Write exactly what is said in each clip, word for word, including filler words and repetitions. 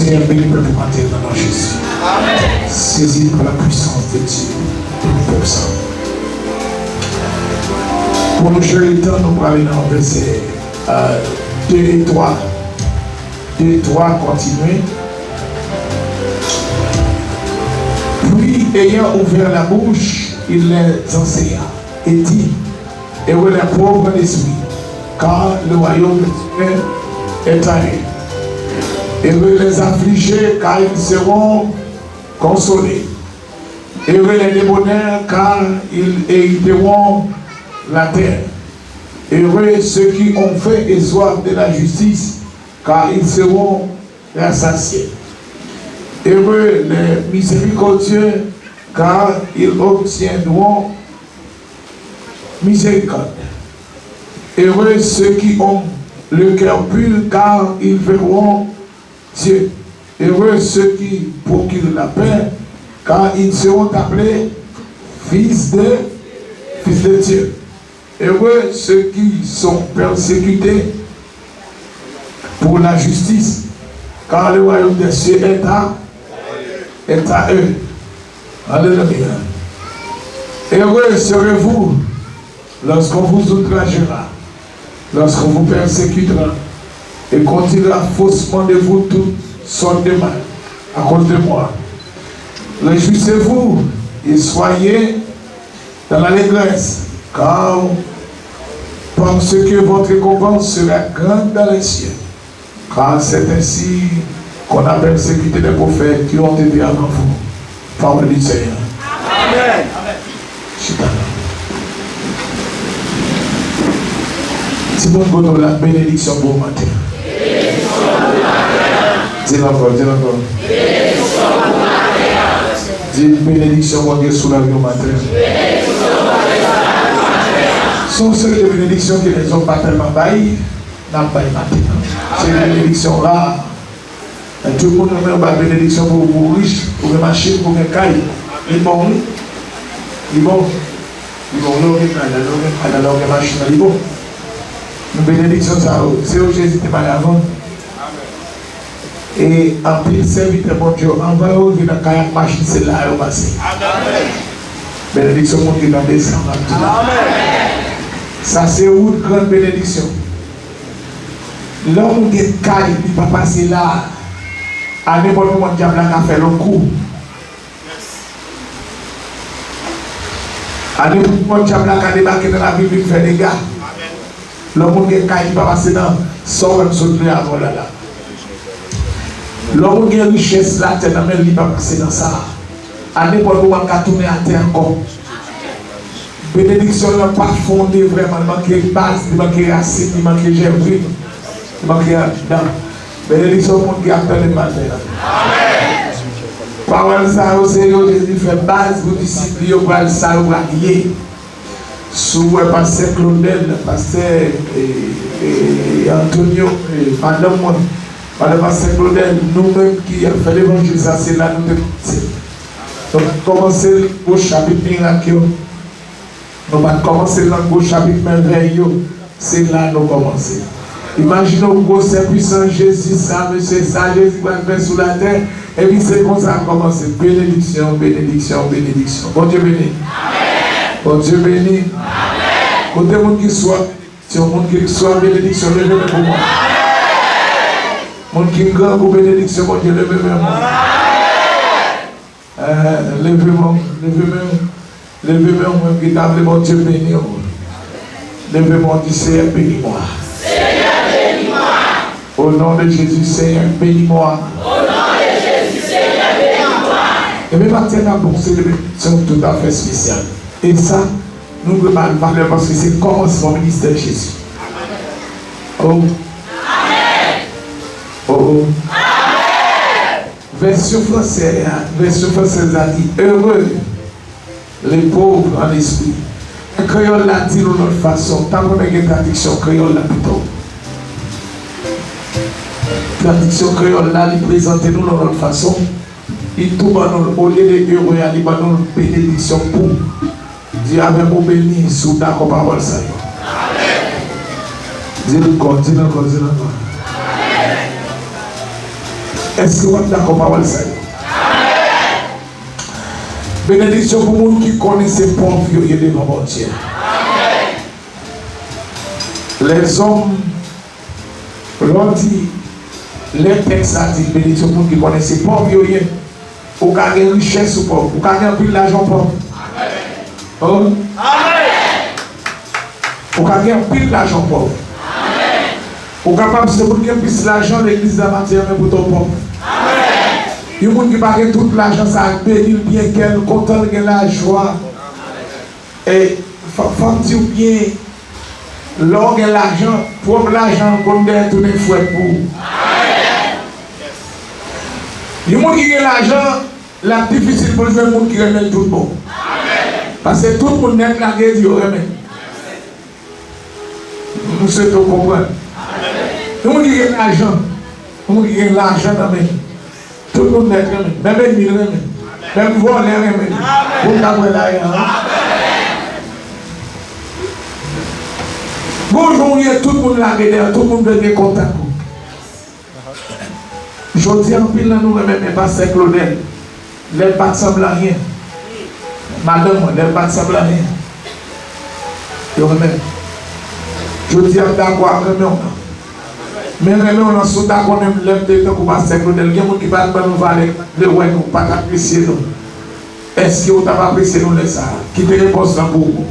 Senyè, beni pèp ou maten nan non Jezi. Sezi pa la pwisans de Dye. Beni pèp sa. Pou nou jere tan, nou prale nan vèsè, euh, de e twa. De e twa, kontinye. Puis, ayant ouvert la bouche, il les enseigna et dit, Heureux les pauvres en esprit, car le royaume de Dieu est à eux. Heureux les affligés, car ils seront consolés. Heureux les débonnaires, car ils hériteront la terre. Heureux ceux qui ont faim et soif de la justice, car ils seront rassasiés. Heureux les miséricordieux, car ils obtiendront miséricorde. Heureux ceux qui ont le cœur pur, car ils verront Dieu. Heureux ceux qui procurent la paix, car ils seront appelés fils de, fils de Dieu. Heureux ceux qui sont persécutés pour la justice, car le royaume des cieux est à, est à eux. Alléluia. Heureux serez-vous lorsqu'on vous outragera, lorsqu'on vous persécutera et qu'on dira faussement de vous toutes sortes de mal à cause de moi. Réjouissez-vous et soyez dans l'allégresse, car parce que votre récompense sera grande dans les cieux. Car c'est ainsi qu'on a persécuté les prophètes qui ont été avant vous. Parole du Seigneur. Amen. Chita. Timoun kote w la, benediksyon pou w maten. Di l ankò, di l ankò. Di benediksyon Bondye sou lavi w maten. Se yon seri de benediksyon ke lèzòm pa tèlman bay. N ap bay maten an. Se benediksyon ra. Men tout moun renmen yo ba benediksyon pou, pou rich, pou gen machin, pou gen kay. Li bon, wi. Li bon. Li bon, lè w gen kay la, lè w gen kay la, lè w gen machin la, li bon. Men benediksyon sa yo, se yo Jezi te bay avan. E anpil sèvitè Bondye yo, anvan yo rive nan kay ak machin, se la yo pase. Benediksyon moun ki nan desann ap di la. Sa se wout grann benediksyon. Lè yon moun gen kay, li pa pase la, a nenpòt moman dyab la ka fè l yon kou. A nenpòt moman dyab la ka debake nan lavi l, vin fè dega. Lè yon moun gen kay, li pa pase nan sa w wè m sot li avè w la la. Lè yon moun gen richès latè nan men l, li pa pase nan sa. A nenpòt moman, l ka tounen atè ankò. Benediksyon lan pa fonde vrèman, li manke baz, li manke rasin, li manke jèvrin, li manke anndan. Benediksyon pou moun ki ap tande maten an. Pawòl sa yo, se yo Jezi fè baz pou disip li yo pral, sa yo pral ye. Si w wè pastè Claudel, pastè, e, e, Antonio, e, madanm mwen, madanm pastè Claudel, nou menm ki ap fè levanjil sa, se la nou te kòmanse. Nou pa t kòmanse l gwo chapit mirak yo. Nou pa t kòmanse l nan gwo chapit mèvèy yo. Se la nou kòmanse. Imajine w gwosè pwisans Jezi sa, mesye, sa Jezi pral fè sou latè. Epi se konsa l kòmanse. Benediksyon, benediksyon, benediksyon. Bondye beni. Bondye beni. Kote moun ki swaf benediksyon, moun ki swaf benediksyon, leve men pou mwen. Moun ki grangou benediksyon, Bondye, leve men mwen. Eh, leve men w, leve men w, leve men w, mwen ki ta vle Bondye beni w. Leve men w, di, Senyè, beni mwen. Senyè, beni mwen. Au nom de Jésus, Seigneur, bénis-moi. Au nom de Jésus, Seigneur, bénis-moi. Ebyen, maten n ap bon, se de benediksyon tout à fait spécial. E sa, nou dwe ba l valè paske se kòmansman ministè Jezi. Oh. Oh, oh. Vèsyon fransè a, vèsyon fransèz la di, Heureux les pauvres en esprit. Kreyòl la di l yon lòt fason. M ta renmen gen tradiksyon kreyòl la pito. Tradiksyon kreyòl la, li prezante nou l yon lòt fason. Li tou ban nou l, olye de heureux a, li ban nou l benediksyon pou. Di avè m, ou beni si w dakò pawòl sa yo. Di l ankò, di l ankò, di l ankò. Èske w ap dakò pawòl sa yo? Benediksyon pou moun ki konnen se pòv yo ye devan Bondye. Lèzòm, lè w di, lè tèks la di, benediksyon pou moun ki konnen se pòv yo ye. Ou ka gen richès ou pòv. Ou ka gen anpil lajan ou pòv. Hein? Ou ka gen anpil lajan ou pòv. Ou kapab se moun gen plis lajan legliz la maten an, men poutan ou pòv. Yon moun ki pa gen tout lajan sa a, beni l byen, kè l kontan, l gen lajwa. E fò, fò m di w byen, lè w gen lajan, pwòp lajan an konn dèyè tounen fwèt pou ou. Yon moun ki gen lajan, l ap difisil pou l jwenn moun ki renmen l tout bon. Paske tout moun nèt lage di yo renmen l. M swete w konprann. Yon moun ki gen lajan, yon moun ki gen lajan nan men l, tout moun nèt renmen l. Menm ènmi l renmen l. Menm vòlè renmen l. Pou l ta pran lari an. Gon jan w ye, tout moun lage dèyè, tout moun vle gen kontak ou. Jodi a, anpil nan nou renmen men pastè Claudel. Lè l pa t sanble anyen. Madanm mwen, lè l pa t sanble anyen. Yo renmen m. Jodi a, m dakò ak renmen w nan. Men renmen w nan, si w ta konnen m lè m te tankou pastè Claudel, gen moun ki pa t ban nou valè, vle wè nou, pa t apresye nou. Èske w t ap apresye nou lè sa a? Kite repons lan pou ou.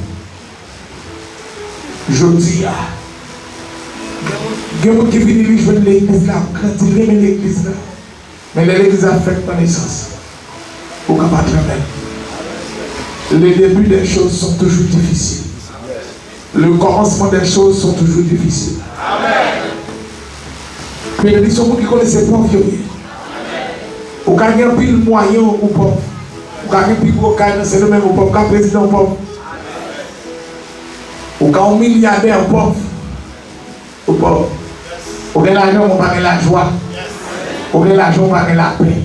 Jodi a, gen moun ki vini, li jwenn legliz la ap grandi, li renmen legliz la. Men lè legliz la fèk pran nesans, ou ka pa t renmen l. Le début des choses sont toujours difficiles. Le commencement des choses sont toujours difficiles. Benediksyon moun ki konnen se pòv yo ye. Ou ka gen anpil mwayen, ou pòv. Ou ka gen pi gwo kay nan Sendomeng, ou pòv. Ou ka prezidan, ou pòv. Ou ka yon milyadè, ou pòv. Ou pòv. Ou gen lajan, men ou pa gen lajwa. Ou gen lajan, ou pa gen lapè.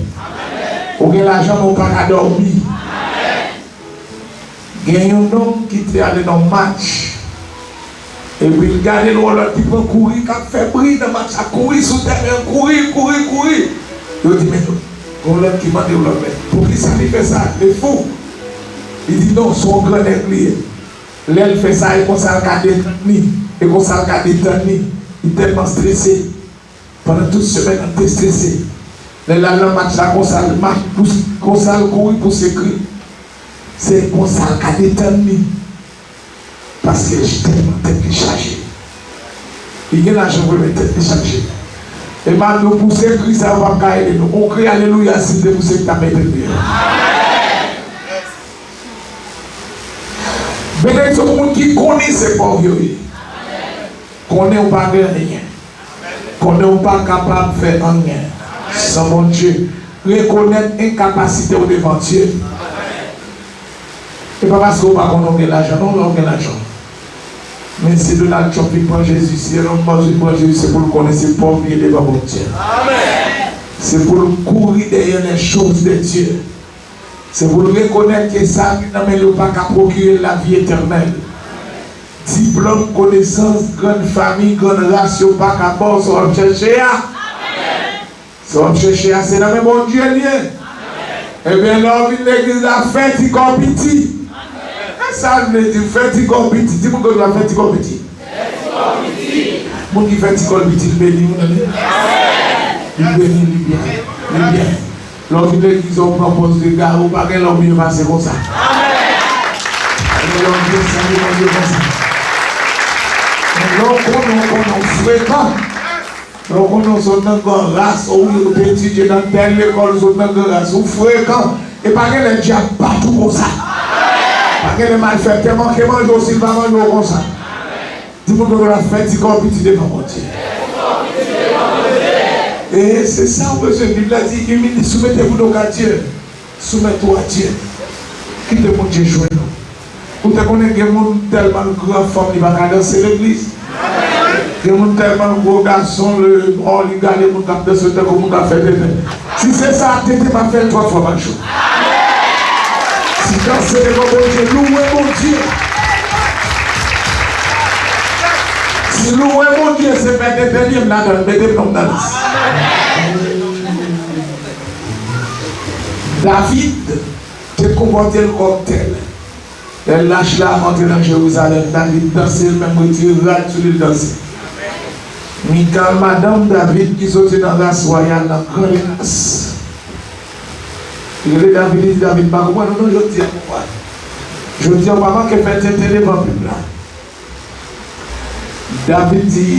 Ou gen lajan, men ou pa ka dòmi. Gen yon nonm ki te ale nan yon match, epi l gade l wè yon lòt ki pran kouri, k ap fè bri nan match la, kouri sou tèren an, kouri, kouri, kouri. Yo di, "Men, gen yon lòt ki mande yon lòt, men poukisa li fè sa? Li fou?" Li di, "Non, se yon gran nèg li ye." Lè l fè sa, e konsa l ka detann li, e konsa l ka detann li. Li tèlman strese. Pandan tout semèn nan, l te strese. Lè l al nan match la, konsa l mache pou, konsa l kouri pouse kri. Se konsa l ka detann li. Paske tèlman tèt li chaje. Li gen lajan vre, men tèt li chaje. E m ap di w, pouse kri sa yo p ap ka ede nou. On kri alelouya, si l te pouse, li t ap mete l deyò. Benediksyon pou moun ki konnen se pòv yo ye. Konnen ou pa gen anyen. Konnen ou pa kapab fè anyen san Bondye. Rekonèt enkapasite w devan Dye. E pa paske ou pa konnen ou gen lajan, non, lè ou gen lajan. Men si Donald Trump vin pran Jezi, si Elon Musk vin pran Jezi, se pou l konnen se pòv li ye devan Bondye. Se pou l kouri dèyè les choses de Dieu. Se pou l rekonèt ke sa ki nan men l yo pa ka pwokire l lavi etènèl. Diplòm, konesans, grann fanmi, grann ras yo pa ka ba w sa w ap chèche a. Sa w ap chèche a, se nan men Bondye l ye. Ebyen, lè w vin legliz la, fè ti kò w piti. E sa l vle di, fè ti kò w piti. Di moun kote w la, fè ti kò w piti. Moun ki fè ti kò l piti, l beni, moun nan li. Li beni, li byen. Li byen. Lè w vin legliz, ou pran pòz de gari, ou pa gen lè w byen pase konsa. Ou gen lè w byen sèvi Bondye konsa. Lè w konnen, ou konnen, ou frekan. Lè w konnen, ou sot nan gran ras, ou, ou te etidye nan tèl lekòl, ou sot nan gran ras, ou frekan. E pa gen lè dyab bat ou konsa. Pa gen lè malfèktè manke manje w, si l pa manje w konsa. Di moun kote w la, fè ti kò w piti devan Bondye. E se sa w bezwen. Bib la di, imili, soumettez-vous donc à Dieu. Soumet tout à Dieu. Kite Bondye jwenn ou. Ou te konnen gen moun tèlman l gran fanm li pa ka danse legliz? Gen moun tèlman l gwo gason, lè, o, li gade moun k ap danse tankou moun k ap fè tenten. Si se sa, tenten m ap fè l twa fwa pa jou. Si danse devan Bondye, louwe Bondye. Si louwe Bondye se fè tenten li ye, m ladan l, mete non m nan lis. David te konpòte l kòm tèl. Lè lach la antre nan Jerizalèm, David danse, l menm retire rad sou li, l danse. Mikal, madanm David, ki soti nan ras wayal, nan gran ras, li rele David, li di, David, m pa konprann ou non jodi a, konprann. Jodi a, w pa manke fè tenten devan pèp la. David di,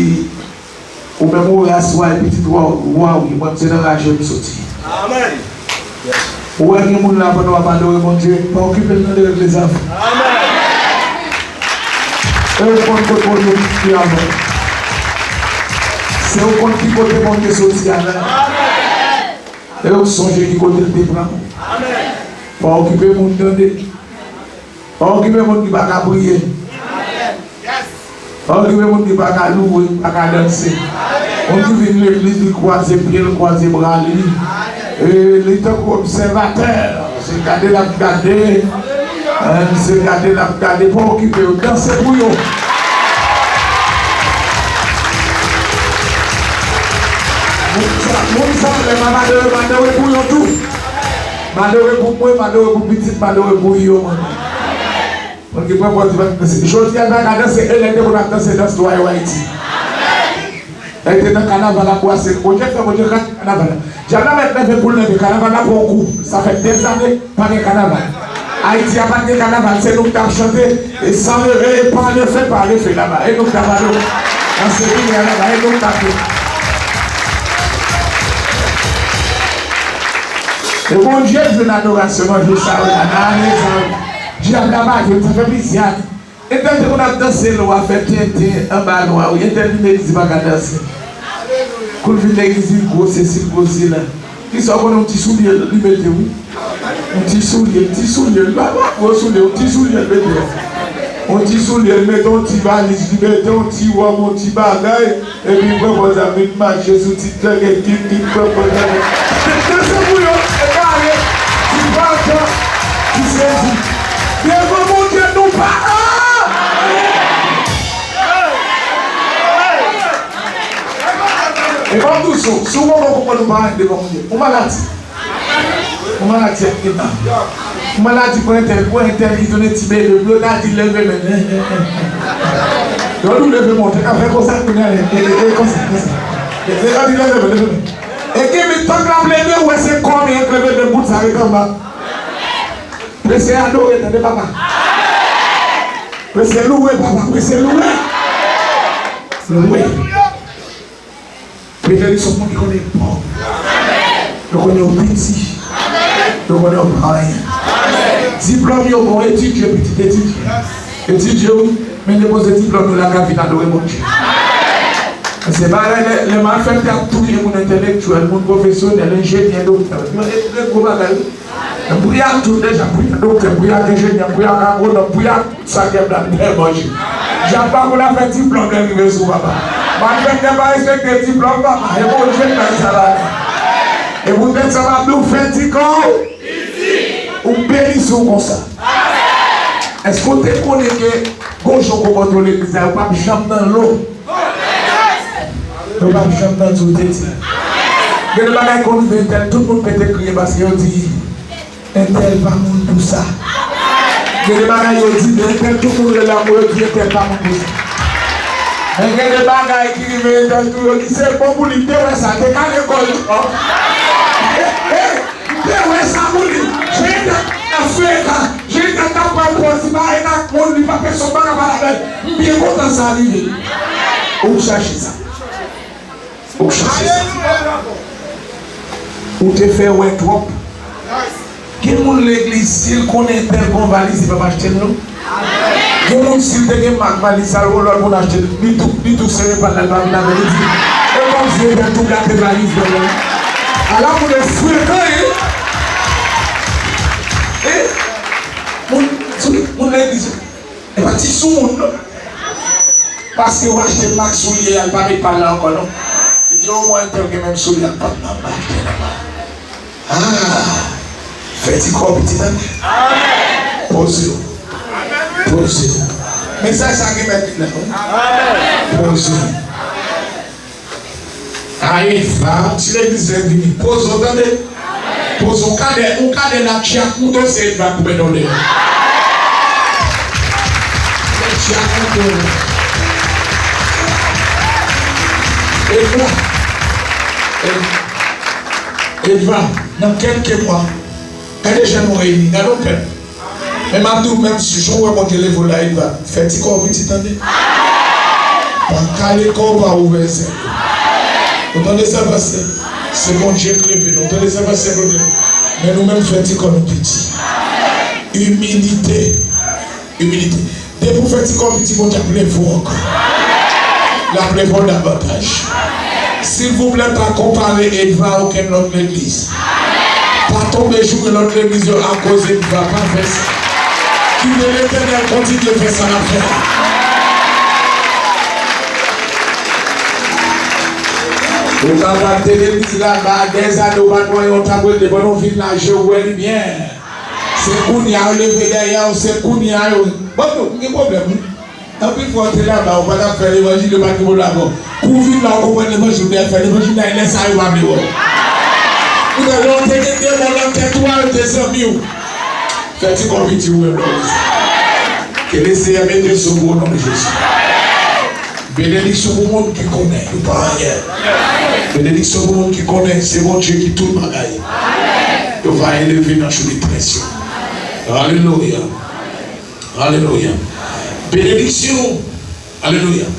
ou menm ou ras wa e pitit wa, wa wi, mwen se nan raje m soti. Amèn. Ou wè gen moun la pandan w ap adore Bondye, pa okipe l nan de rèv lezafè. Amèn. E ou konn kote Bondye ki avan. Se ou konn ki kote Bondye soti a la. Amèn. E ou sonje ki kote l te pran. Amèn. Pa okipe moun tande. Pa okipe moun ki pa ka priye. Pa okipe moun ki pa ka louwe, ki pa ka danse. Moun ki vin legliz, li kwaze pye l, kwaze bra li. E, li tankou obsèvatè. Se gade l ap gade. E, se gade l ap gade. Pa okipe yo. Danse pou yo. Moun sa, moun sa, lè m ap adore, m adore pou yo tou. M adore pou mwen, m adore pou pitit, m adore pou yo, mwen. Moun ki pran pòz li pa t danse. Jodi a, l pa ka danse, e lè l te konn ap danse, dans Twayou Ayiti. Lè l te nan kanaval ap bwase, Bondye fè, Bondye kraze kanaval la. Dyab la mèt leve pou l leve, kanaval la pran yon kou. Sa fè dèzane pa gen kanaval. Ayiti a pa t gen kanaval, se nou k t ap chante, e san reve, e pa anlefe, pa anlefe laba. E nou k t ap alo nan seminè laba, e nou k t ap fè. E Bondye jwenn adorasyon nou jou sa yo la, nan ane sa yo. Dyab la pa jwenn, sa fè plizyè ane. Entèl te konn ap danse lwa, fè tenten anba lwa, wi. Entèl vin legliz li pa ka danse. Kou l vin legliz li gwo sesi, l gwo sela. Kisa w konnen yon ti soulye li mete, wi. Yon ti soulye, ti soulye, li pa, pa gwo soulye, yon ti soulye l mete. Yon ti soulye, l mete yon ti valiz, li mete yon ti wòb, yon ti bagay. Epi pran pòz ap vin mache sou ti tèk ekip ki pran pòz ap vin. Danse pou yo, egare, ti patan, ti sezi. Devan Bondye nou pa an. E pa m di w, si w, si w konprann, konprann nou pa anyen devan Bondye. Ou maladi. Ou maladi ak gentan. Ou maladi pou entèl, pou entèl ki tounen ti bebe, pou yo ta di leve men. Yo di w leve men, te ka fè konsa kounye a, e, e, e, konsa, konsa. E, e, yo di leve men, leve men. E gen men tank l ap leve, ou wè se kò men k leve men, bout sa ret anba. Prese adore, tande papa. Prese louwe, papa, prese louwe. Louwe. Petè li se yon moun ki konnen pòv. Yo konnen yo piti. Yo konnen yo pa anyen. Diplòm yo bon, etidye pitit, etidye. Etidye wi, men depoze diplòm yo lakay vin adore Bondye. Se pa lè, lè, lè m al fè teyat touye moun entèlektyèl, moun pwofesyonèl, enjenyè, doktè. Yo, e, e gwo bagay wi. Bri ak tout deja, bri ak doktè, bri ak enjenyè, bri ak agwonòm, bri ak tout sa dyab la fè manje. Dyab pa konn afè diplòm lè rive sou papa. Malfektè pa respekte diplòm papa. E Bondye k bay sa la. E poutèt sa m ap di w, fè ti kò w, ou beni si w konsa. Èske w te konnen ke gon jan w konpòte w legliz la, yo p ap janm nan lo? Yo p ap janm nan di w te di. Gen de bagay konn rive entèl, tout moun pete kriye paske yo di, entèl pa moun pou sa. Gen de bagay yo di de entèl, tout moun rele anmwe, yo di entèl pa moun pou sa. Men gen de bagay ki rive entèl tou, yo di se bon pou li, m te wè sa, te kale kò l. M te wè sa pou li. Jan entèl ap fè eta, jan entèl t ap pran pòz li pa en ak moun, li pa pèsonn pa ka pale avè l. M byen kontan sa rive. Ou chache sa. Ou chache sa. Ou te fè wè twòp. Gen moun legliz, si l konnen entèl gon valiz, li p ap achte l non. Gen moun, si l te gen mak valiz sa, yon lòt moun achte l. Li tou, li tou sere pa l la, li pa vin avè l, li di, e kòmsi entèl tou gate valiz mwen nan. Ala moun frekan, wi. E moun, moun legliz. E pa ti sou moun non. Paske w achte mak soulye a, l pa met pa l la ankò non. Li di omwen entèl gen menm soulye ak pa m nan, m pa achte l ankò. Ah, fè ti kò w piti tande. Poze w. Poze w. Mesaj sa gen mèt li la wi. Poze w. Ayi, pa yon ti legliz lè vini. Poze w tande. Poze yon kadè, yon kadè la tchak mouton se Edva k pou mete w deyò. Tchak mouton. Edva. Ed-, Edva, nan kèlke mwa, gade jan nou reyini, gade yon pèp. Men m ap di w, menm si jan w wè Bondye leve w la, Edva, fè ti kò w piti, tande. Pa kale kò w, pa ouvè zèl ou. Ou tande sa, pastè? Se Bondye k leve nou. Ou tande sa, pastè Claudel? Men nou menm, fè ti kò nou piti. Imilite. Imilite. Depi w fè ti kò w piti, Bondye ap leve w ankò. L ap leve w davantaj. Silvouplè, pa konpare Edva a okenn lòt legliz. Pa tonbe joure lòt legliz yo akoz Edva. Pa fè sa. Kite Letènèl kontinye fè sa l ap fè a. Ou kapab te legliz la, ba dèzane ou pa t wè yon tab rete, pandan w vin la, je w wè limyè. Se kounye a yo leve dèyè w, se kounye a yo. Bon, nou, m gen pwoblèm, wi. Anpil fwa, w te laba, ou pa t ap fè levanjil, yo pa t gen pwoblèm avè w. Kou w vin la, ou konprann levanjil, ou te fè levanjil la, e lè sa a, yo pa vle wè w. Ou wè, lè w te gen demon nan tèt ou a, yo te zanmi w. Fè ti kò piti, ou wè, lòz. Ke Lesenyè mete sou ou, o non de Jezi. Benediksyon pou moun ki konnen yo pa anyen. Benediksyon pou moun ki konnen se Bondye ki tout bagay. Yo va eleve nan jou detrès yo. Alelouya. Alelouya. Benediksyon. Alelouya.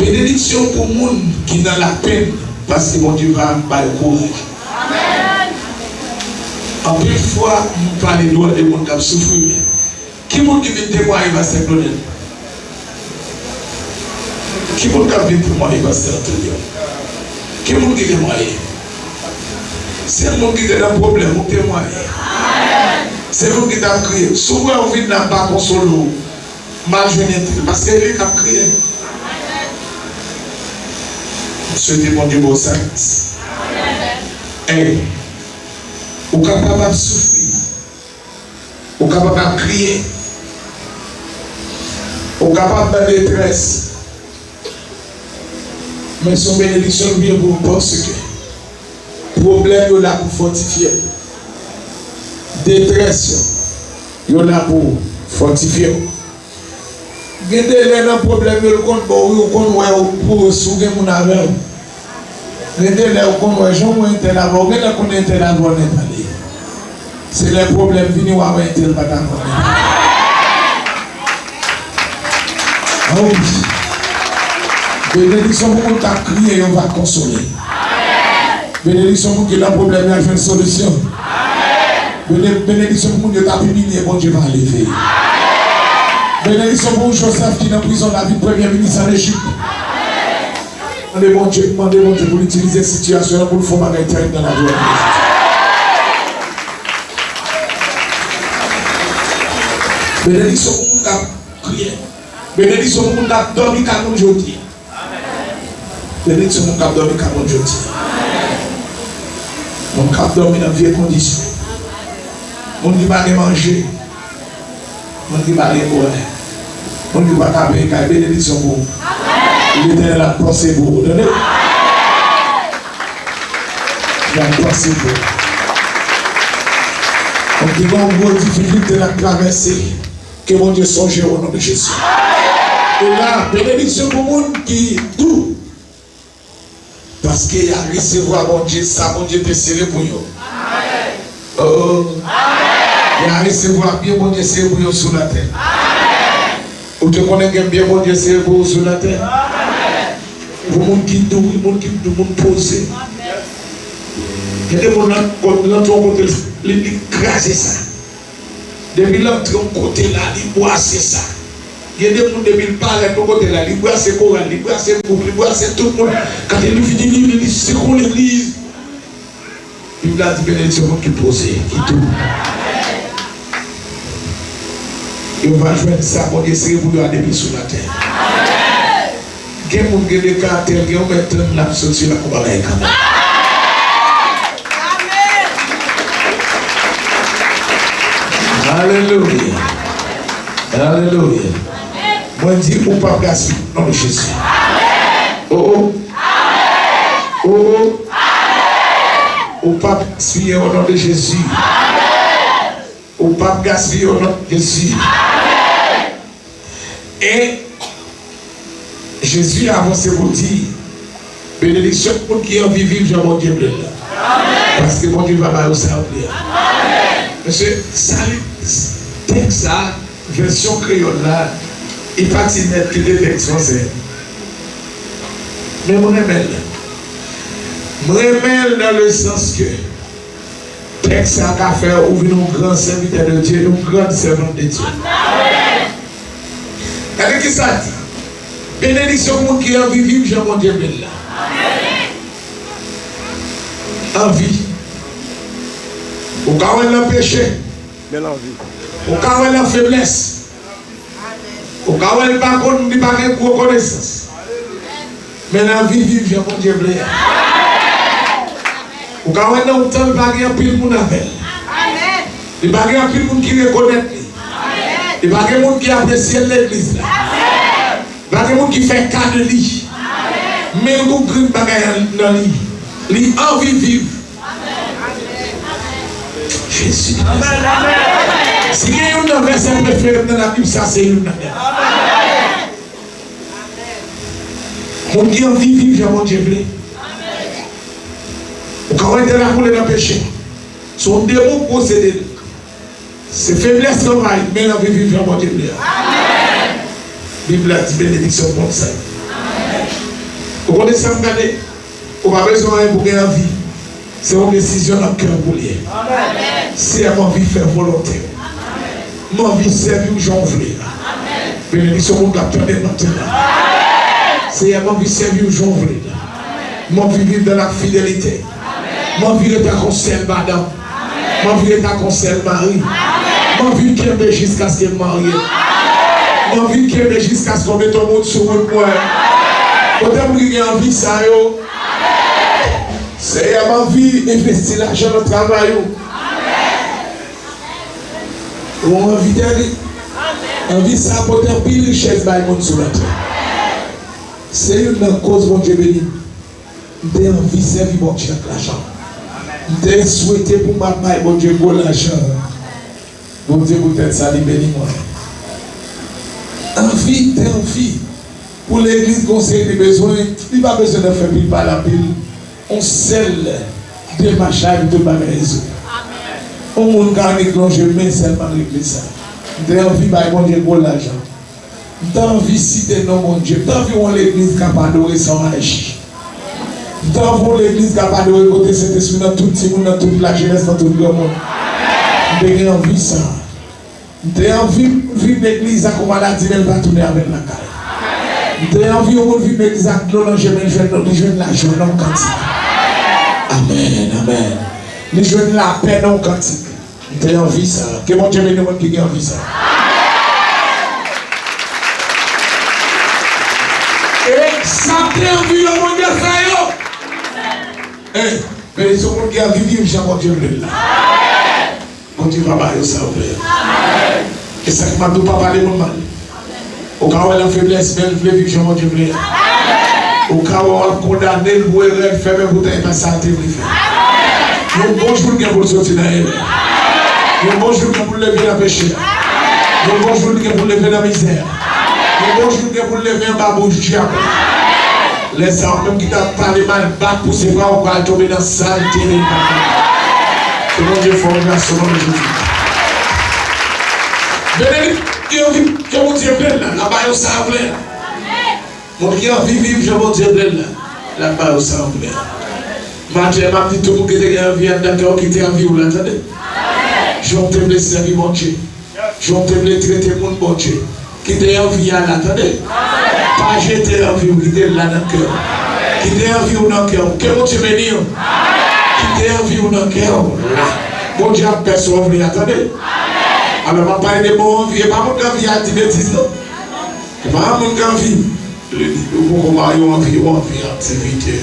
Benediksyon pou moun ki nan lapenn, paske Bondye va bay kouraj. Anpil fwa, nou pale dwòl de moun k ap soufri, men ki moun ki vin temwaye pastè Claudel? Ki moun k ap vin temwaye pastè Antonio? Ki moun ki temwaye? Sèl moun ki te nan pwoblèm, ou temwaye. Sèl moun ki t ap kriye. Si w wè ou vin la, m pa konsole w, m al jwenn entèl, paske e li k ap kriye. M swete Bondye ba w sa gras. Hey, ou kapab ap soufri. Ou kapab ap kriye. Ou kapab nan detrès. Men se yon benediksyon l ye pou ou, paske pwoblèm yo la pou fòtifye w. Detrès yo, yo la pou fòtifye w. Gen de lè nan pwoblèm yo, l konn ba w, wi, ou konn wè w pou ou, si w gen moun avè w. Gen de lè ou konn wè jan w wè entèl avè w, gen lè w konn entèl avè w nèt ale. Se lè pwoblèm vini w a wè entèl pa t avè w nèt ale. A wi. Benediksyon pou moun k ap kriye, yo va konsole. Benediksyon pou moun ki nan pwoblèm, y a jwenn solisyon. Bene-, benediksyon pou moun yo t ap imilye, Bondye va leve. Benediksyon pou Joseph ki nan prizon la vin premye minis an Ejip. Mande Bondye, mande Bondye pou l itilize sitiyasyon an pou l fè yon bagay terib nan lavi w. Benediksyon pou moun k ap kriye. Benediksyon pou moun k ap dòmi kay moun jodi a. Benediksyon moun k ap dòmi kay moun jodi a. Moun k ap dòmi nan vye kondisyon. Moun ki pa gen manje. Moun ki pa gen bwè. Moun ki pa ka peye kay, benediksyon pou ou. Letènèl ap panse pou ou, tande? L ap panse pou ou. Moun ki gen yon gwo difikilte l ap travèse, ke Bondye sonje w o non de Jezi. E la, benediksyon pou moun ki dou. Paske y a resevwa Bondye, sa Bondye te sere pou yo. Oh. Y a resevwa byen Bondye sere pou yo sou latè. Ou te konnen gen byen Bondye sere pou ou sou latè? Pou moun ki dou, wi, moun ki dou, moun poze. Gen de moun nan, nan yon kote, li, li kraze sa. Depi l antre yon kote la, li bwase sa. Gen de moun, depi l parèt yon kote la, li bwase koral, li bwase gwoup, li bwase tout moun. Kanpe, li vini, li, li, li sekou legliz. Bib la di, benediksyon moun ki poze, ki dou. Yo va jwenn sa Bondye sere pou yo a depi sou latè. Gen moun gen de karaktè, gen yon mèt tann l ap soti la kou bagay kanmenm. Alelouya. Alelouya. Mwen di ou p ap gaspiye non Jezi. Oh, oh. Oh, oh. Ou P ap gaspiye o non de Jezi. Ou p ap gaspiye o non de Jezi. E Jezi avanse pou l di, benediksyon pou moun ki anvi viv jan Bondye vle l la. Paske Bondye va ba yo sa yo vle a. Mesye, sa li, tèks sa, vèsyon kreyòl la, li pati nèt kite tèks fransè. Men mwen renmen l. Mwen renmen l nan le sans ke tèks sa ka fè ou vin yon gran sèvitè de Dye, yon gran sèvant de Dye. Gade ki sa l di. Benediksyon pou moun ki anvi viv jan Bondye vle l la. Anvi. Ou ka wè l nan peche. Men l anvi. Ou ka wè l nan feblès. Ou ka wè l pa konn, li pa gen gwo konesans. Men l anvi viv jan Bondye vle a. Ou ka wè nan yon tan li pa gen anpil moun avè l. Li pa gen anpil moun ki rekonèt li. Li pa gen moun ki apresye l legliz la. Li pa gen moun ki fè ka de li. Men l gon grenn bagay nan li. Li anvi viv. Jezi. Si gen youn nan vèsè prefere m nan Labib, sa se youn nan yo. Moun ki anvi viv jan Bondye vle. Ou ka wè tèl la koule nan peche. Se yon demon k posede l. Se feblès k anvayi l, men l anvi viv jan Bondye vle a. Bib la di benediksyon konn sa yo. Ou konnen sa m gade? Ou pa bezwen anyen pou gen anvi. Se yon desizyon nan kè w pou l ye. Seyè, m anvi fè volonte w. M anvi sèvi w jan w vle a. Benediksyon moun k ap tande m nan maten an. Seyè, m anvi sèvi w jan w vle a. M anvi viv dans la fidélité. M anvi ret ak yon sèl madanm. M anvi ret ak yon sèl mari. M anvi kenbe jiskaske m marye. M anvi kenbe jiskaske w mete yon moun sou wout mwen. Kote moun ki gen anvi sa yo? Seyè, m anvi envesti lajan nan travay ou. Ou anvi tèri. Anvi sa pote anpil richès bay moun sou latè. Se youn nan koz Bondye beni m. M te anvi sèvi Bondye ak lajan. M te swete pou m ap bay Bondye gwo lajan. Bondye poutèt sa li beni mwen. Anvi, m te anvi pou legliz gon seri de bezwen, li pa bezwen nan fè pil pale anpil. On sèl demachaj, tout bagay rezolvi. On moun ka annik lonje men sèlman legliz sa. M te anvi bay Bondye gwo lajan. M t anvi site non Bondye. M t anvi yon legliz k ap adore san maji. M t anvi yon legliz k ap adore kote Sentespri nan tout timoun, nan tout lajenès, nan tout granmoun. M te gen anvi sa. M te anvi moun vin legliz ak yon maladi, men l pa tounen avè l lakay. M te anvi yon moun vin legliz ak dlo nan je, men l jwenn, li jwenn lajwa nan yon kantik. Amèn, amèn. Li jwenn lapè nan yon kantik. M te anvi sa. Ke Bondye beni moun ki gen anvi sa. E sa m te anvi yo, Bondye fè yo. Hey, benediksyon moun ki anvi viv jan Bondye vle l la. Bondye va ba yo sa yo vle a. E sa k m ap di w, pa pale moun mal. Ou ka wè l an feblès, men l vle viv jan Bondye vle a. Ou ka wè w ap kondane l pou erè l fè, men poutan e pa sa l te vle fè. Yon bon jou l gen pou l soti nan erè. Yon bon jou l gen pou l leve nan peche. Yon bon jou l gen pou l leve nan mizè. Yon bon jou l gen pou l leve anba bouch dyab. Lè sa a, ou menm ki t ap pale mal, bat pou se pa ou pral tonbe nan sal tere papa. Ke Bondye fè w gras o non de Jezi. Benediksyon ki anvi ke Bondye vle l la, l ap ba yo sa yo vle a. Moun ki anvi viv jan Bondye vle l la, l ap ba yo sa yo vle a. Maten, m ap di tout moun ki te gen anvi anndan kè w, kite anvi w la, tande. Jan w te vle sèvi Bondye. Jan w te vle trete moun, Bondye. Kite anvi a la, tande. Pa jete anvi w, kite l la nan kè w. Kite anvi w nan kè w. Ke Bondye beni w. Kite anvi w nan kè w la. Bondye ap fè sa w vle a, tande. Alò, m ap pale de bon anvi. E pa moun k anvi al di betiz, non. E pa moun k anvi. Li di, ou poko marye, ou anvi, ou anvi aktivite.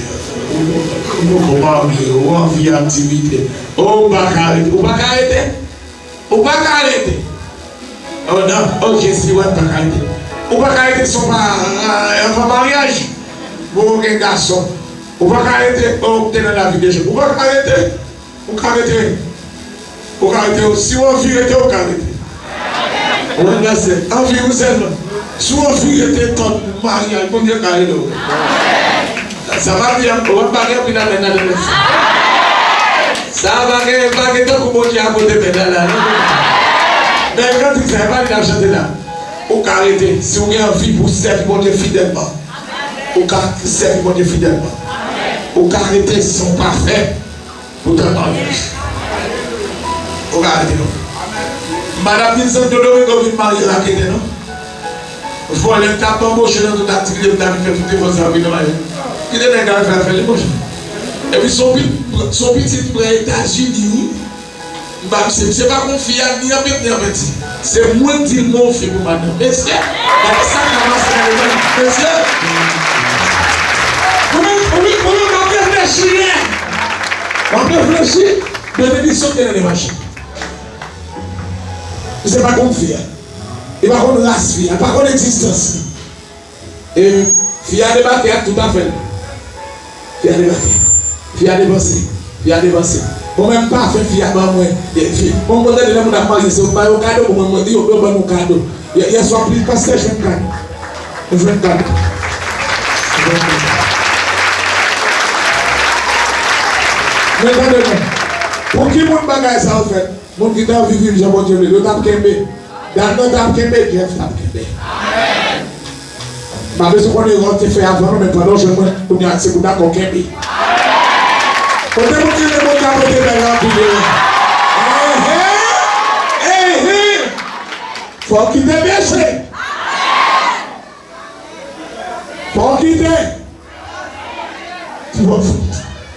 Ou poko marye, ou anvi aktivite. Ou pa ka rete. Ou pa ka rete. Ou pa ka rete. Oh, non. Ok, si wè, pa ka rete. Ou pa ka rete san pa, anvan maryaj. Bon, ou gen gason. Ou pa ka rete, oh, ou te nan lavi de jèn. Ou pa ka rete. Ou ka rete. Ou ka rete. Si w anvi rete, ou ka rete. Ou ranplase. Anvi ou sèlman. Si w anvi rete tann maryaj, Bondye ka ede w. Sa pa di w ap bagay anpil amèn nan demen. Sa pa gen, pa gen tankou Bondye a pote mèt la, la, non. Men kantik sa, e pa li n ap chante la. Ou ka rete, si w gen anvi pou w sèvi Bondye fidèlman. Ou ka sèvi Bondye fidèlman. Ou ka rete san w pa fè pou tann maryaj. Ou ka rete non. Madanm vin Santo Domingo vin marye la kite non. Vòlè k ap anboche nan tout aktivite m ta vin fè tout efò sa vin nan maryaj. Kite nèg la fè afè li monchè. Epi se yon pi, se yon pitit m pran Etazini wi. M pa misye, misye pa konn fi a ni an pep ni an penti. Se mwen k di l mwen yon fi pou madanm. Mesye, gade sa k ap pase nan levanjil. Mesye, ou menm, ou menm, ou menm w ap reflechi yè. W ap reflechi, benediksyon k gen nan levanjil. Misye pa konn fi a. Li pa konn ras fi a, li pa konn egzistans li. E fi a debake ak tout afè l. Fi a debake. Fi a depanse. Fi a depanse. Bon, menm pafen fi a ban mwen. E, fi, bon, mwen tande lè moun ap marye, se yo ba yo kado, bon, mwen, mwen, yo, yo ban nou kado. Yè, yè swa, plis pastè jwenn kado. Nou jwenn kado. Nou jwenn kado. Men tande non. Pou ki moun bagay sa yo fèt? Moun ki t anvi viv jan Bondye vle, yo t ap kenbe. Dam nan t ap kenbe, Jeff t ap kenbe. M pa bezwen konnen erè w te fè avan non, men pandan w jwenn mwen, kounye a se pou dakò kenbe. Kote moun ki rele Bondye a pote bèl anpil yo? Ehe! Ehe! Fò w kite peche. Fò w kite.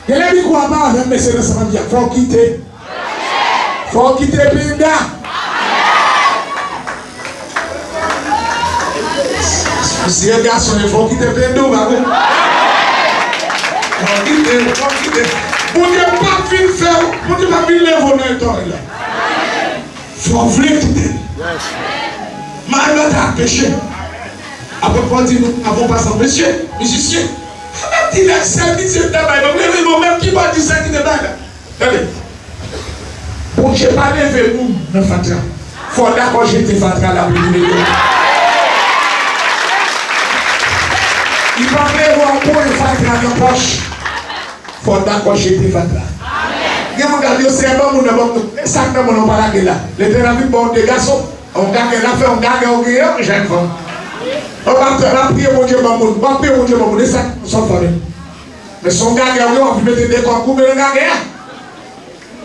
Genlè mikwo a pa avè m, mesye nan sa m ap di a. Fò w kite. Fò w kite penda. Misye gason, fò w kite penda, w pa vre? Fò w kite, fò w kite. Bondye p ap vin fè w, Bondye p ap vin leve w nan eta w ye la. Fò w vle kite l. Madanm nan te ak peche. Apot Pòl di nou, avon pasan, mesye, mizisyen. Sa vle di lè sèl mizisyen ki ta bay, mwen leve, mwen menm ki Pòl di sa ki te bay la. Tande. Bondye pa leve moun nan fatra. Fò w dakò jete fatra la pou li leve w. Li pa leve w pou fatra nan pòch. Fò w dakò jete fatra. Gen moun k ap di yo, Seyè, ban moun nan, ban moun nan. E sa k nan moun nan, ou pa lage l la. Letènèl ap vin ba w de gason. Yon gagè, l ap fè yon gagè, ou genyen yon jèn fanm. Ou p ap, w ap priye Bondye ban moun. W ap priye Bondye ban moun. E sa k nan fanmi. Men se yon gagè, ou gen, w ap vin mete de kòk goumen nan gagè a.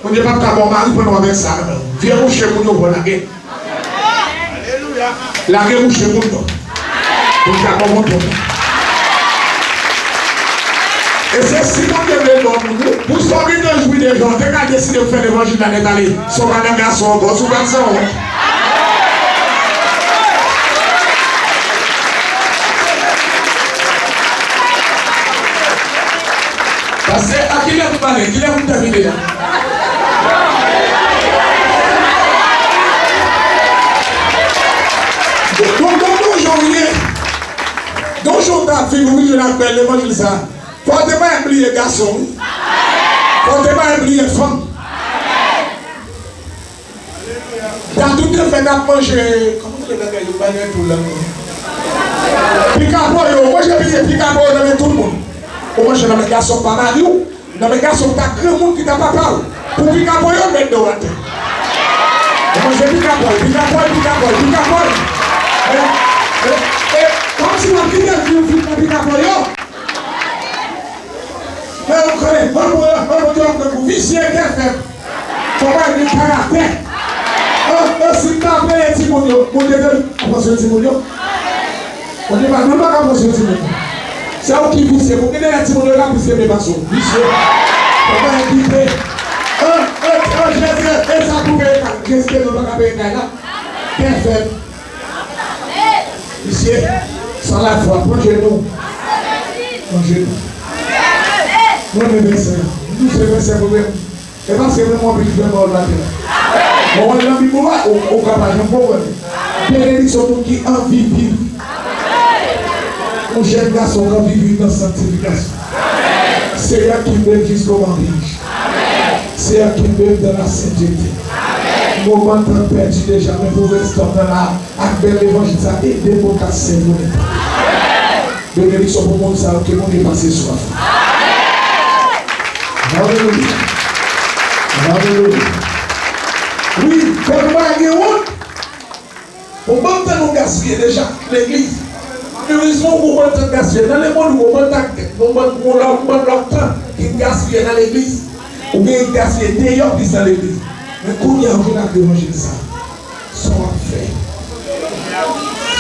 Bondye p ap ka ba w mari pandan w avèk sa nan men w. Vye mouche moun yo, w lage. Lage mouche moun yo. Bondye ap ba w bon tonton. E se si Bondye vle l ba w moun, wi. Pou sa w gentan jwi deja, w te ka deside pou fè levanjil la nèt ale. Si w pa nan gason ankò, si w pa t sanwont. Paske a kilè pou pale, kilè pou tèmine a? Donk, donk, donk, jan w ye. Donk, jan w t ap viv, ou vin jwenn ak bèl levanjil sa. Fò w te pa bliye gason, wi. Fò w te pa bliye fanm. Tatou te fè n ap manje, kòman rele bagay yo bay nan tou la? Pikapoyo, ou manje pike pikapoyo nan men tout moun. Ou manje nan men gason pa mari w, nan men gason pa granmoun ki ta papa w. Pou pikapoyo, met do atè. Ou manje pikapoy, pikapoy, pikapoy, pikapoy. E, e, e, kòmsi w ap kite l di w vin nan pikapoyo. Men ou konnen, ban mwen, ban mwen, ban mwen, visye, kè fèb. Fò pa gen karaktè. An, an, si m ta peye timoun yo, moun te te pran swen timoun yo. Moun te pa, nou pa ka pran swen timoun yo. Se ou ki visye. Pou gen de lè timoun yo ka plis renmen pase w. Visye. Fò pa gen pite. An, an, an, Jezi, e sa pou peye kay. Jezi, nou pa ka peye kay la. Kè fèb. Misye, san lafwa, pran jenou. Pran jenou. Mwen renmen vèsè a. M di se vèsè mwen menm. E paske mwen mwen plis fè pawòl maten an. Mwen wè nan Bib ou wè, ou, ou ka pa janm konprann. Benediksyon moun ki anvi viv. Yon jèn gason k anvi viv nan sanktifikasyon. Seyè, kenbe l jiske w anvi. Seyè, kenbe m dans la sainteté. Moman tan pèdi deja, men pou restan tan la, ak bèl levanjil sa, ede m pou m ka sèvi w. Benediksyon pou moun sa yo, ke Bondye pase swaf. Alelouya. Alelouya. Wi, fò nou pa gen wont. Bon, bann tan nou gaspiye deja legliz. Erezman, ou gon bann tan gaspiye nan lemonn, ou gon bann tan, gon bann, gon lòt, gon bann lòt tan ki gaspiye nan legliz. Ou gen gaspiye deyò plis nan legliz. Men kounye a, ou vin ak levanjil sa. Sa w ap fè?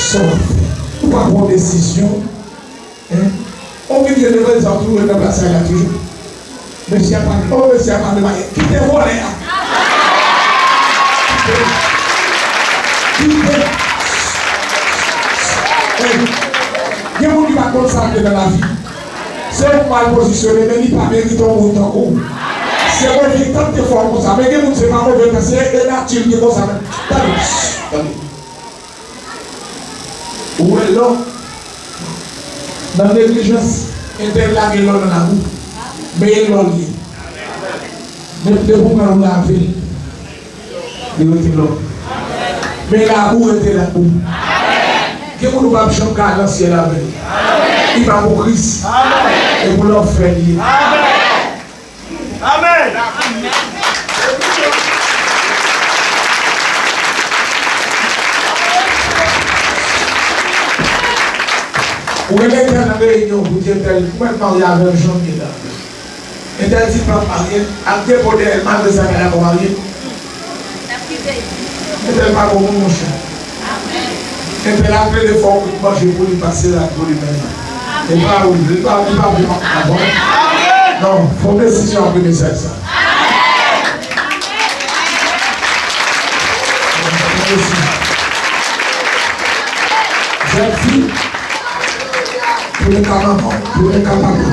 Sa w ap fè? Ou pa pran desizyon. Hein? On vin jwenn levanjil sa, ou toujou ret nan plas sa la toujou. Mesye a pale, oh, mesye a pale, pale. Kite vòlè a. Kite. Kite. Hey. Gen moun ki pa konn sa ke nan lavi. Se yon mal pozisyone, men li pa merite yon moun tankou w. Se Bondye ki tante fè w konsa. Men gen moun se pa move tan, se nati l ki konsa menm. Tande, tande. Ou wè lò nan neglijans, entèl lage lò nan labou. Men e lò l ye. Men depi w pran l ou lave l, li rete lò. Men labou rete labou. Gen moun ou p ap janm ka al nan syèl avè l. Li pa pou Kris. E pou lanfè l ye. Amèn. Ou gen nèg ki al nan reyinyon pou di entèl, ou mèt marye avè m jan m ye la. Entèl di l p ap marye, ap depo dèyè l malgre sa pa dakò marye. Entèl pa bon moun, monchè. Entèl ap plede fè yon bout manje pou li pase la pou li menm. E pa ou, li pa, li pa vle manje avan. Non, fè yon desizyon apre mesaj sa. Jèn fi, pou le ka manman, pou le ka papa.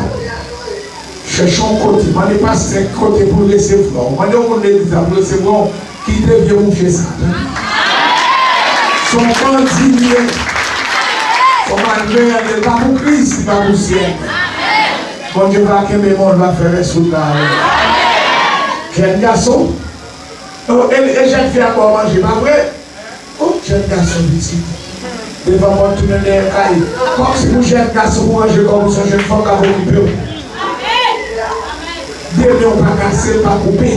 Chèche yon kote, mande pastè ki kote pou l resevwa w. Mande yon moun legliz la pou resevwa w, kite vye mouche sa. Se yon bandi li ye. Se yon malveyan li ye. Li pa pou Kris, li pa pou syèl. Bondye va kenbe men w, l va fè rès wout la avè w. Jèn gason, e, e jèn fi a ba w manje, pa vre? O, jèn gason pitit. Devan pòt tounen dèyè kay. Kòmsi pou jèn gason pou ranje kò w, pou se yon jèn fanm k ap okipe w. De men w pa kase, l pa koupe.